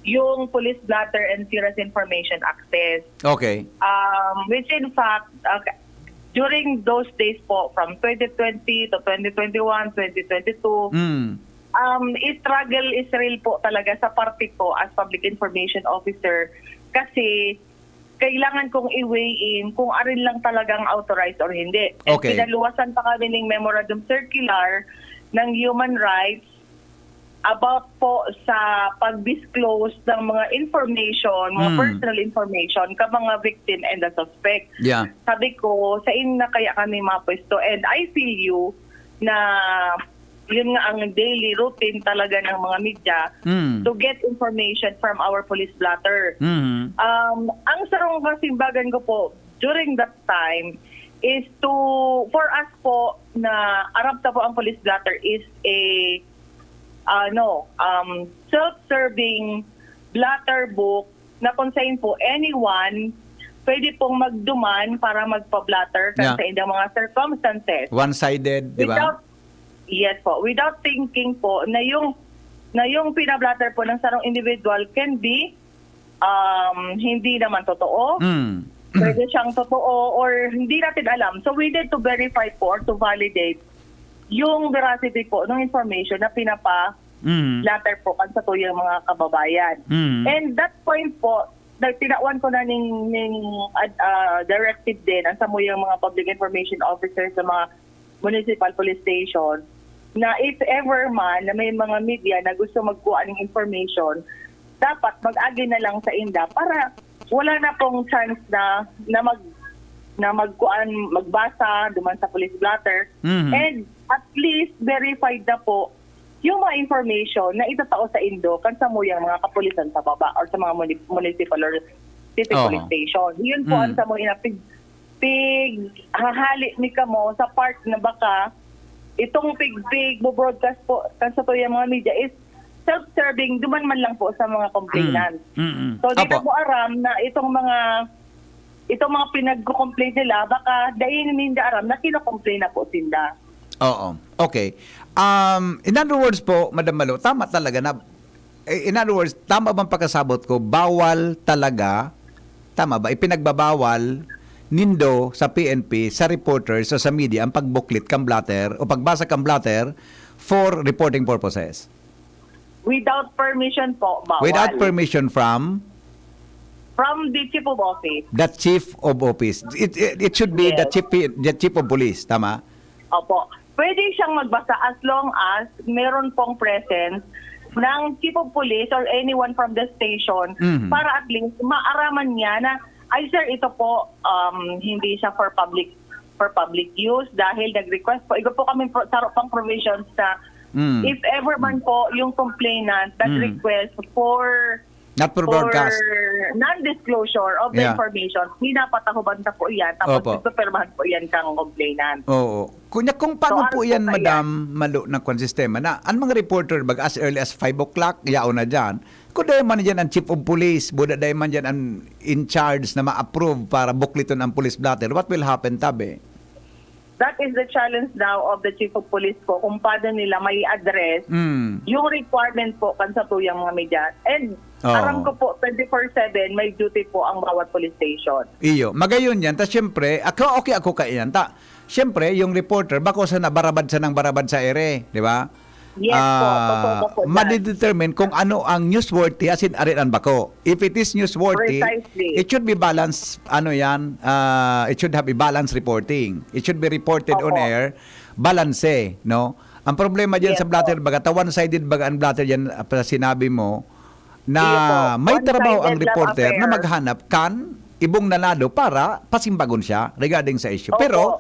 yung police blotter and serious information access. Okay. Um, which in fact, uh, during those days po, from twenty twenty to twenty twenty-one, twenty twenty-two, Mm. um, struggle is real po talaga sa parte ko as public information officer kasi kailangan kong i-weigh in kung arin lang talagang authorized or hindi. And Okay. Pinaluwasan pa kami ng memorandum circular ng human rights about po sa pag-disclose ng mga information, mga Mm. personal information ka mga victim and the suspect. Yeah. Sabi ko, sa in na kaya kami mapwesto? And I feel you na yun nga ang daily routine talaga ng mga media Mm. to get information from our police blotter. Mhm. Um, ang sarong kasimbagan ko po during that time is to, for us po na arap ta po ang police blotter is a ano, um, self-serving blotter book na kung saan po anyone pwede pong magduman para magpa-blotter kan Yeah. sa indang mga circumstances. One-sided, di ba? Without, yes po, without thinking po na yung na yung pinablotter po ng sarong individual can be um, hindi naman totoo. Mm. Pwede siyang totoo or hindi natin alam. So we need to verify po or to validate yung veracity po ng information na pinapa Mm. latter po kan sa tuyang mga kababayan. Mm. And that point po, nagtinawan ko na ning, ning ah, directive din ang samuyang mga public information officers sa mga municipal police station na if ever man na may mga media na gusto magkuha ng information, dapat mag-agi na lang sa inda para wala na pong chance na na mag na magkuan magbasa duman sa police blotter Mhm. and at least verified na po yung mga information na itatao sa indo kan samuyang mga kapulisan sa baba or sa mga muni- municipal or city Oo. police station. Yun po Mm. ang samuyang pig, pig hahali ni kamo sa part na baka itong pig pig broadcast po kan sa tuyang mga media is self-serving duman man lang po sa mga complainant. Mm. Mm. So di Apo. na po aram na itong mga itong mga pinagko-complain nila baka dahil hindi aram na kino-complain na po sinda. Oo. Okay. Um, in other words po, Madam Malo, tama talaga na, eh, in other words, tama bang pagkasabot ko, bawal talaga, tama ba, ipinagbabawal nindo sa P N P, sa reporters o sa media ang pagbuklit kang blotter o pagbasa kang blotter for reporting purposes? Without permission po, bawal. Without permission from From the chief of office. the chief of office. It, it, it should be the Yes. chief, the chief of police, tama? Opo. Pwede siyang magbasa as long as meron pong presence ng chief of police or anyone from the station Mhm. para at least maaraman niya na, "Ay sir, ito po, um, hindi siya for public for public use dahil nag-request po." Iba po kami pro- saro pang provisions na Mm. if ever man po yung complainant Mm. nag-request for Not for for broadcast. Non-disclosure of the Yeah. information, pinapatahuban ta po yan. Tapos Opo. pipirmahan po yan kang complainant. Oo. Kunya kung paano So, po ano yan, po kaya? Madam Malo, na kwan sistema na ang mga reporter, bag as early as five o'clock, yaon na dyan. Kung dahil man dyan ang chief of police, buda dahil man dyan ang in charge na ma-approve para bukliton ang police blotter, what will happen, tabi? That is the challenge now of the chief of police po kung paano nila may address Mm. yung requirement po kan sa tuyang mga media. And Oo. aram ko po, twenty-four seven may duty po ang bawat police station. Iyo, magayon yan. Ta siyempre, ako, okay ako kaiyan. Ta, siyempre, yung reporter, bako sa nabarabad sa nang barabad sa ere, di ba? Yes po, totoo po po yan. Madidetermine kung ano ang newsworthy, as in, arin ang bako. If it is newsworthy, Precisely. It should be balanced, ano yan, ah, it should have a balanced reporting. It should be reported on Opo. air, balance, no? Ang problema dyan Yes sa blotter, po. baga, ta one-sided baga ang blotter dyan, ah, sa sinabi mo, na may trabaho ang reporter na maghanap kan ibong na lado para pasimbagon siya regarding sa issue. Pero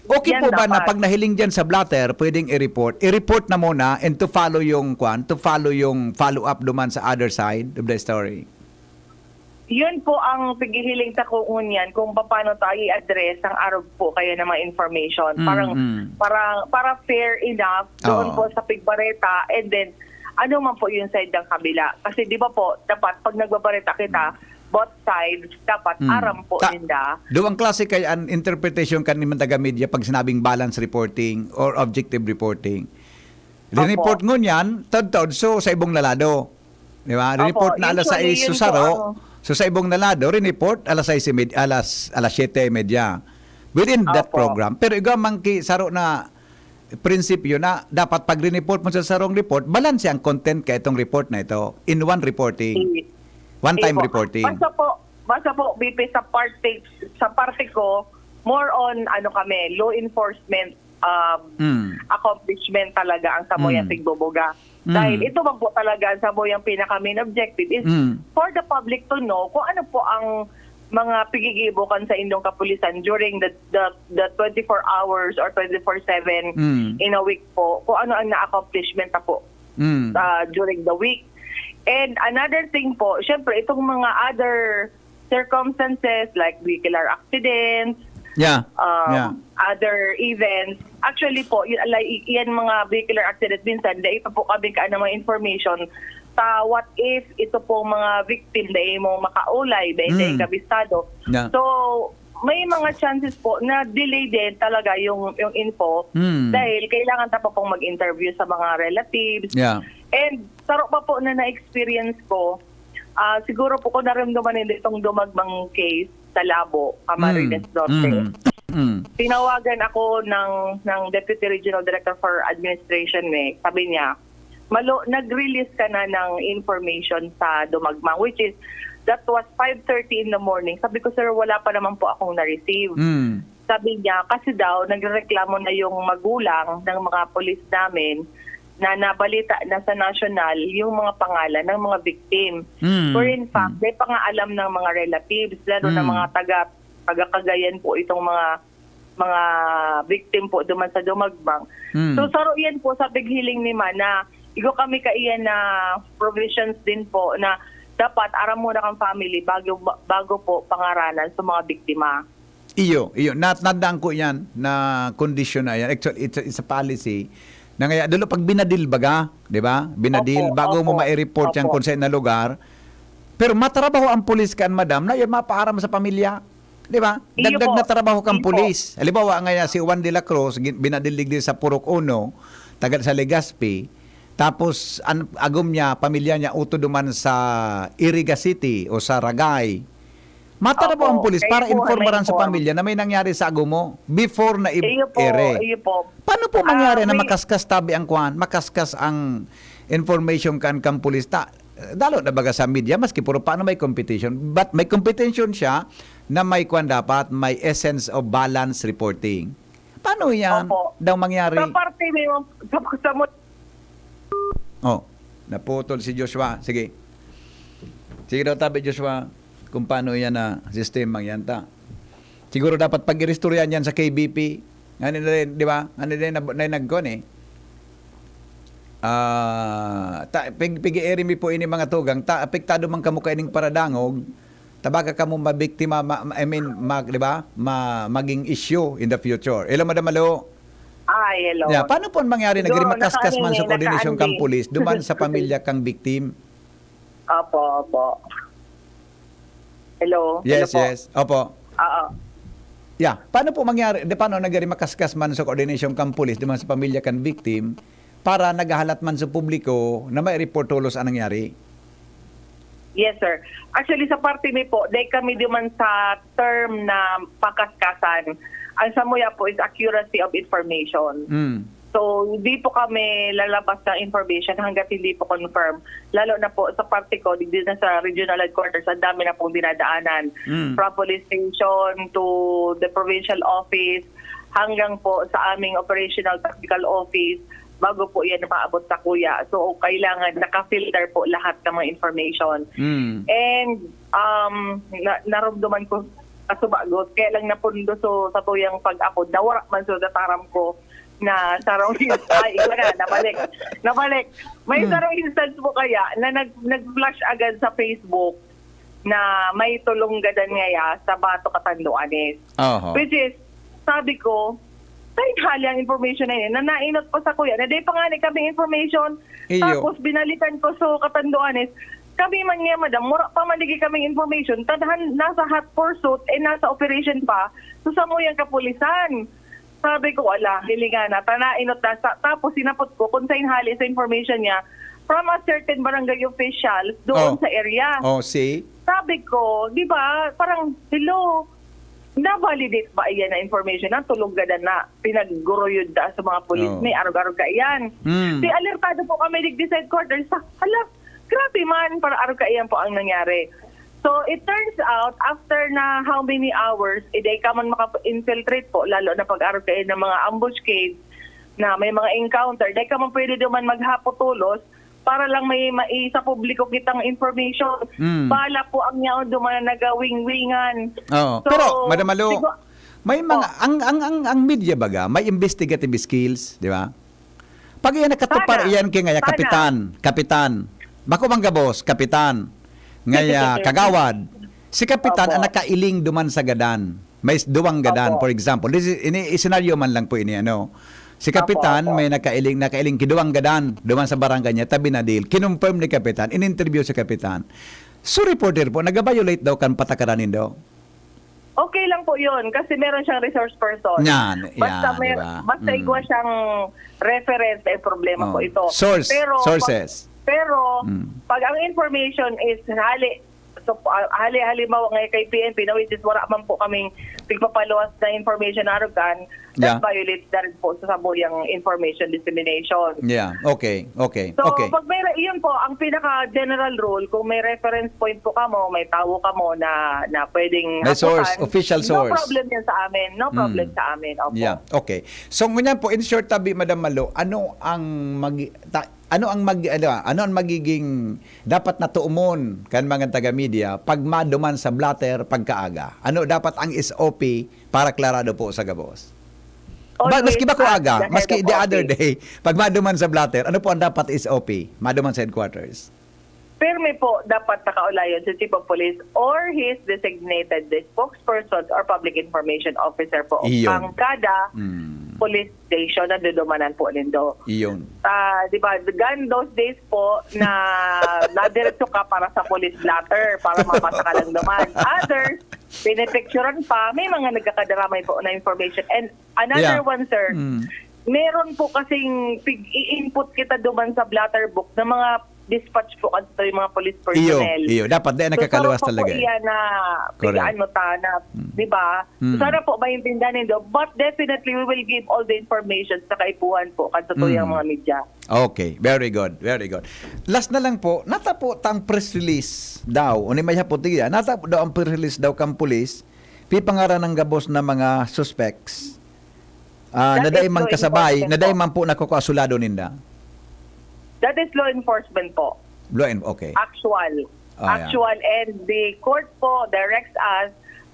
okay po ba na pag nahiling dyan sa blotter, pwedeng i-report? I-report na muna and to follow yung kwan, to follow yung follow-up duman sa other side of the story. Yun po ang paghihiling ta ko ngunyan kung paano tayo i-address ang arog po kaya ng mga information. Mm, Parang mm. para para fair enough doon Oo. po sa pigbareta, and then ano man po yung side ng kabila. Kasi di ba po, dapat pag nagbabareta kita, both sides, dapat Mm. aram po Ta- ninda. Duwang klase kay an interpretation kan mga taga-media pag sinabing balance reporting or objective reporting. Rineport ngunyan, taod-taod, so sa ibong lalado. Di ba? Opo, Rineport na alas usually sais yun so po saro, ang so sa ibong lalado, rineport alas sais y media, alas, alas siyete y media. Within that Opo. program. Pero igwa man ki saro na prinsipyo na dapat pag rineport mo sa sarong report, balanse ang content ka itong report na ito in one reporting. Hindi. One time Hindi po. reporting. Basta po, basta po, B P, sa parte, sa parte ko, more on, ano kami, law enforcement um, Mm. accomplishment talaga ang samuyang Mm. pigbubuga. Mm. Dahil ito man po talaga ang samuyang pinaka-main objective is Mm. for the public to know kung ano po ang mga pigigibo kan sa indong kapulisan during the the, the twenty-four hours or twenty-four seven Mm. in a week po, kung ano ang na-accomplishment na po Mm. uh, during the week. And another thing po, syempre, itong mga other circumstances like vehicular accidents, Yeah. um, Yeah. other events, actually po, y- like, yan mga vehicular accident, minsan, dai pa po kami kaan ng mga information sa what if ito pong mga victim, dai mo makaulay, dai, dai Mm. kabistado. Yeah. So, may mga chances po na delay din talaga yung yung info Mm. dahil kailangan ta pa pong mag-interview sa mga relatives. Yeah. And saro pa po na na-experience ko, ah, siguro po kung naramdaman ninyo itong dumagmang case sa Labo, Camarines Mm. Norte. Mm. Mm. Tinawagan ako ng ng Deputy Regional Director for Administration, eh. Sabi niya, "Malo, nag-release ka na ng information sa Dumagmang," which is, that was five thirty in the morning. Sabi ko, "Sir, wala pa naman po akong na-receive." Mm. Sabi niya, kasi daw, nagrereklamo na yung magulang ng mga pulis namin na nabalita na sa national yung mga pangalan ng mga victim. Mm. Where in fact, Mm. may pangaalam ng mga relatives, lalo na Mm. mga taga, taga Cagayan po itong mga mga victim po duman sa Dumagmang. Mm. So, saro yan po sa pighiling ni Ma na igo kami kaiyan na provisions din po na dapat aram muna kang family bago bago po pangaranan sa mga biktima. Iyo, iyo. Nat nadaan ko yan na kondisyon na yan. Actually, it's a, it's a policy na ngaya, dalo pag binadil baga, di ba? Binadil, Opo, bago mo opo, ma-report yan opo. Kung saan na lugar. Pero matrabaho ang pulis kan madam na yun, mapaaram sa pamilya. Di ba? Iyo Dagdag po. Na trabaho kang Iyo po. Pulis. Halimbawa, ngaya si Juan de la Cruz, gin- binadil digdi sa Purok Uno, taga sa Legazpi. Tapos, an, agom niya, pamilya niya, uto duman sa Iriga City o sa Ragay. Matrabaho Opo. Ang pulis para Kayo po, informaran sa ma-inform. Pamilya na may nangyari sa agom mo before na i- Iyo po, ere. iyo po. Paano po mangyari Ah, na may- makaskas tabi ang kwan? Makaskas ang information kan kan pulis? Ta, dalo na baga sa media, maski puro paano may competition. But may competition siya na may kwan dapat, may essence of balance reporting. Paano yan Opo. daw mangyari? Sa parte may mga, sa, sa mo- Oh, naputol si Joshua. Sige. Sige daw tabi, Joshua, kung paano yan na sistema yan ta. Siguro dapat pag-iristoryahan yan sa K B P. Ngani na rin, di ba? Ngani na rin na, na nagkon eh. Ah, ta, pig, pig-iiri mi po ini mga tugang. Ta, apektado man kamo kaining paradangog. Tabaga kamo mabiktima, ma, ma- I mean, ma, di ba? Ma, maging issue in the future. Hello, Madam Malo. Ay, hello. Yeah, paano po mangyari na Siguro, gari makaskas man sa nakaano, koordinasyon kang nakaandi. Pulis duman sa pamilya kang victim? Opo, opo. Hello? Yes, Hello po. Yes. Opo. Oo. Yeah, paano po mangyari? De, paano nagari makaskas man sa koordinasyon kang Pulis duman sa pamilya kang victim para naghahalat man sa publiko na may report tolos ang nangyari? Yes, sir. Actually, sa parte mi po, dahil kami duman sa term na pakaskasan, ang samuya po is accuracy of information. Mm. So, hindi po kami lalabas ng information hanggat hindi po confirm. Lalo na po sa parte ko, di na sa regional headquarters, ang dami na pong dinadaanan. Mm. From police station to the provincial office, hanggang po sa aming operational tactical office, bago po yan maabot sa kuya. So, kailangan naka-filter po lahat ng mga information. Mm. And um, na, narumduman ko kasubagot, kaya lang napundo so sa tuyang pag-apod, nawara man so nataram ko na sarong ay, iba na, nabalik. Nabalik. May Hmm. sarong instance po kaya na nag, nag-flash agad sa Facebook na may tulong gadan ngaya sa Bato Catanduanes. Oho. Which is, sabi ko, "Saan hali ang information na yun?" Na nainot pa sa kuya, na di pa nga ni kami information. Iyo. Tapos binalikan ko sa Catanduanes, kami man niya, madam, mura pa man lagi kaming information. Tadhan, nasa hot pursuit, eh, nasa operation pa. So, sa muyang kapulisan. Sabi ko, "Ala, hilingan na, tanainot na." Sa, tapos sinapot ko kung saan hali sa information niya from a certain barangay officials doon Oh. sa area. Oh, see? Sabi ko, di ba, parang, "Hello, na-validate ba iyan na information na tulog gadan na pinagguruyod da sa mga pulis? Oh. May arog-arog ka iyan." Hmm. Di alertado po kami digdi sa headquarters. Sa, hala, grabe man, para arog ka iyan po ang nangyari. So, it turns out, after na how many hours, iday ka man maka-infiltrate po, lalo na pag-arog kayo ng mga ambuscade na may mga encounter, iday ka man pwede duman maghapo tolos para lang may maisa publiko kitang information. Mm. Bala po ang yaon duman na nagawingwingan. Oo. So, Pero, Madam Malo, siguro, may mga, po. ang, ang, ang, ang media baga, may investigative skills, di ba? Pag iyan nakatupar, Sana. iyan kay ngaya, Sana. kapitan, kapitan. Bako man gabos, kapitan. Ngaya, kagawad. Si kapitan Opo. ang nakailing duman sa gadan. May s-, duwang gadan, Opo. for example. This is, ini, isenaryo man lang po ini, ano. Si Opo, kapitan, opo. may nakailing, nakailing ki duwang gadan, duman sa barangay niya, tabi na dil. Kinonfirm ni kapitan, in-interview si kapitan. So, reporter po, nag-violate daw kan patakaran nindo? Okay lang po yun kasi meron siyang resource person. Yan, Basta yan, may, di ba? basta Mm. igwa siyang reference, eh, problema po Oh. ito. Source, Pero pag, sources. pero Mm. pag ang information is hali, so, ah, hali, halimbawa ngayon kay P N P, na which is wala man po kaming pigpapaluwas na information na arugan, Yeah. that violates na rin po sa sabuyang information dissemination. Yeah, okay, okay, So, okay. pag may re-, yun po, ang pinaka-general rule, kung may reference point po kamo, may tawo kamo na, na pwedeng May source, haputan, official no source. problem yan sa amin. No problem Mm. sa amin. Opo. Yeah, okay. So, ngunyan po, in short, tabi, Madam Malo, ano ang mag-, ta-, ano ang mag-, ano, ano ang magiging dapat na tuumon kan mga taga-media pag maduman sa blotter pagkaaga? Ano dapat ang S O P para klarado po sa gabos? Ba-, Always maski ba ko ask aga, the head maski of the other O P. day, pag maduman sa blotter, ano po ang dapat S O P? Maduman sa headquarters? Pirmi po, dapat nakaulayon si Chief of Police or his designated spokesperson or public information officer po Iyon. ang kada Mm. police station na dudumanan po nindo. Iyon. Ah, di ba, gan those days po na nadiretso ka para sa police blotter, para mapasa ka lang naman. Others, pinipicturan pa, may mga nagkakadaramay po na information. And another Yeah. one, sir, Mm. meron po kasing pig-i-input kita duman sa blotter book ng mga dispatch po kadto yung mga police Iyo, personnel. iyo. Dapat di So, nakakaluwas sarap po talaga po eh. iyan na Correct. pigaan mo ta na, Mm. di ba? So, Mm. sana po maintindihan nindo. But definitely, we will give all the information sa kaipuhan po kadto Mm. yung mga media. Okay, very good, very good. Last na lang po, nata po tang press release daw, o ni may hapot diya, nata po daw ang press release daw kang pulis, pipangaran ng gabos na mga suspects. Ah, That na dai is man law kasabay, enforcement na dai po. man po nakukuha sulado ninda. That is law enforcement po. Law en-, okay. Actual. Ah, yeah. Actual, and the court po directs us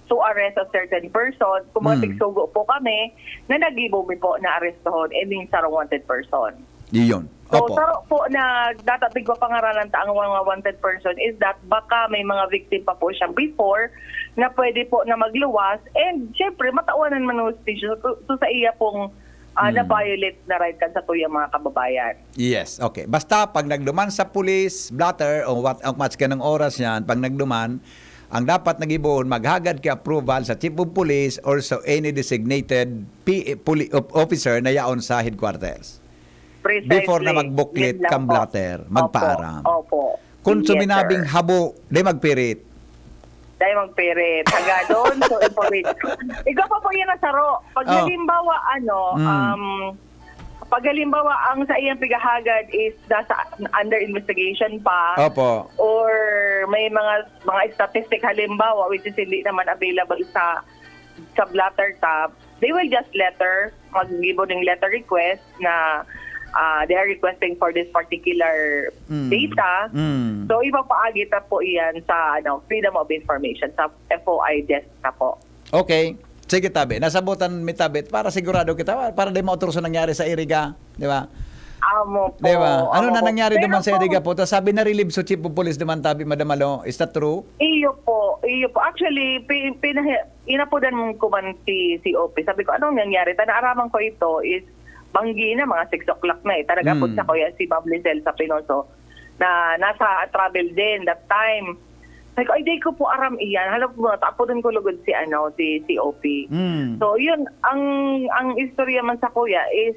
to arrest a certain person. Kung mga Mm. tigsugo po kami, na naggibo mi po na arrestohon, and yung sarong wanted person. Iyon. So, Opo. saro po na dapat igwa pangaranan ta ang mga wanted person is that baka may mga victim pa po siya before na pwede po na magluwas, and syempre, matawan man hustisya. So, so, sa iya pong, ah, Mm. na-violate na right kan sa tuyang mga kababayan. Yes, okay. Basta pag nagduman sa pulis, blotter, o what, o match ka ng oras yan, pag nagduman, ang dapat nagibohon, maghagad ki approval sa chief of police or sa any designated P-, poli-, op-, officer na yaon sa headquarters. Precisely. Before na magbuklit Yun lang kang po. blotter, Opo. magpaaram. Opo. Kung Yes, suminabing sir. habo, di magpirit. Dahil magpirit. Hagadon, so important. Igwa pa po yan na saro. Pag Oh. halimbawa, ano, Mm. um, pag halimbawa, ang sa iyang pigahagad is nasa under investigation pa, Opo. or may mga, mga statistic halimbawa, which is hindi naman available sa, sa blotter tab, they will just letter, maggibo ng letter request na ah, they are requesting for this particular Mm. data. Mm. So, ipapaagi ta po iyan sa, ano, Freedom of Information, sa F O I desk na po. Okay. Sige, tabi. Nasabutan mi tabi para sigurado kita, para di maotro sa nangyari sa Iriga, di ba? Amo po. Di ba? Ano amo na po. Nangyari Pero naman sa po, Iriga po? Tas sabi, na-relieve so chief of police naman tabi, Madam Malo. Is that true? Iyo po, iyo po. Actually, pi- pinahi- inapodan ko man si, si O P. Sabi ko, "Anong nangyari?" Ta naaraman ko ito is banggi na, mga six o'clock na eh. Talaga po Mm. sa kuya si Ma'am Lizelle sa Pinoso na nasa travel din that time. Sabi ko, "Ay, di ko po aram iyan." Hala po, tapodan ko lugod si, ano, si, si O P. Mm. So, yun, ang ang istorya man sa kuya is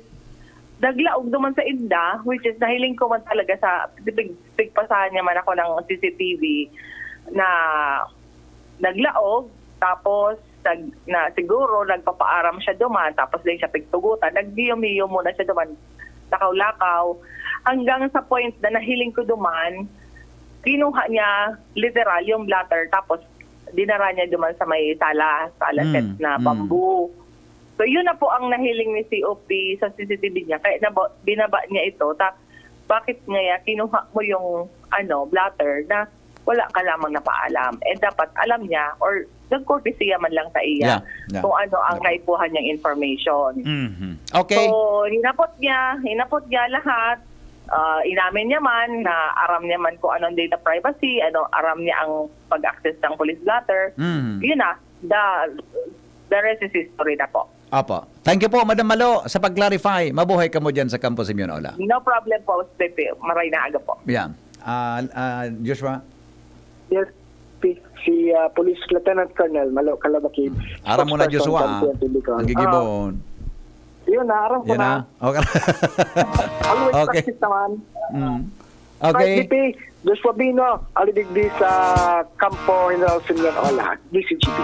naglaog naman sa inda, which is nahiling ko man talaga sa pig- pigpasahan niya man ako ng C C T V na naglaog, tapos nag, na siguro nagpapaaram siya duman, tapos din siya pigtugutan, nagdiyom-diyom muna siya duman lakaw-lakaw, hanggang sa point na nahiling ko duman, kinuha niya literal yung blotter, tapos dinara niya duman sa may sala, sala Mm, set na mm. bamboo. So, yun na po ang nahiling ni C O P sa C C T V niya. Kaya naba, binaba niya ito. Ta, bakit ngaya kinuha mo yung ano, blotter na wala ka lamang napaalam? Eh, dapat alam niya or nagkortesiya man lang sa iya Yeah, yeah. kung ano ang kaipuhan niyang information. Mhm. Okay. So, hinapot niya, hinapot niya lahat. Ah, inamin niya man na aram niya man kung anong data privacy, ano, aram niya ang pag-access ng police blotter. Mhm. Yun na, the, the rest is history na po. Apo. Thank you po, Madam Malo, sa pag-clarify. Mabuhay kamo dyan sa Kampo Simeon Ola. No problem po, Pepe. Maray na aga po. Yan. Ah, ah, Joshua? Yes, P- si ah, Police Lieutenant Colonel Malo Calabakid. Aram mo na, Spokesperson Joshua, ng ah. P N P Bicol. Nagigibon. Ah, yun na, aram ko Yan na. na. Okay. Always Okay. practice naman. Mm. Right, Okay. D P, Joshua Bino, alidigdi sa Kampo General Simeon Ola, D C G B.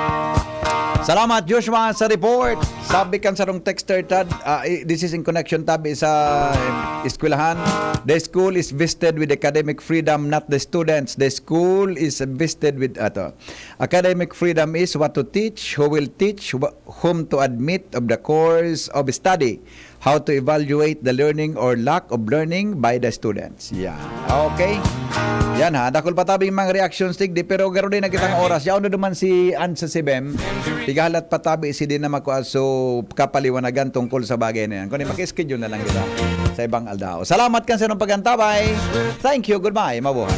Salamat, Joshua, sa report. Sabi kan sarong texter, Tad, ah, i- this is in connection, tabi, sa, eh, eskwelahan. The school is vested with academic freedom, not the students. The school is vested with, ato, academic freedom is what to teach, who will teach, wh- whom to admit of the course of study, how to evaluate the learning or lack of learning by the students. Yan. Okay. Yan ha. Dakul pa tabing mga reactions, tigdi. Pero garo din na kitang oras. Yaon na duman si Ann sa Sibem. Pigahalat pa tabi si din na makua so kapaliwanagan tungkol sa bagay na yan. Kung di, maki-schedule na lang kita sa ibang aldaw. Salamat kan sa inyong pag-antabay. Thank you. Goodbye. Mabuhay.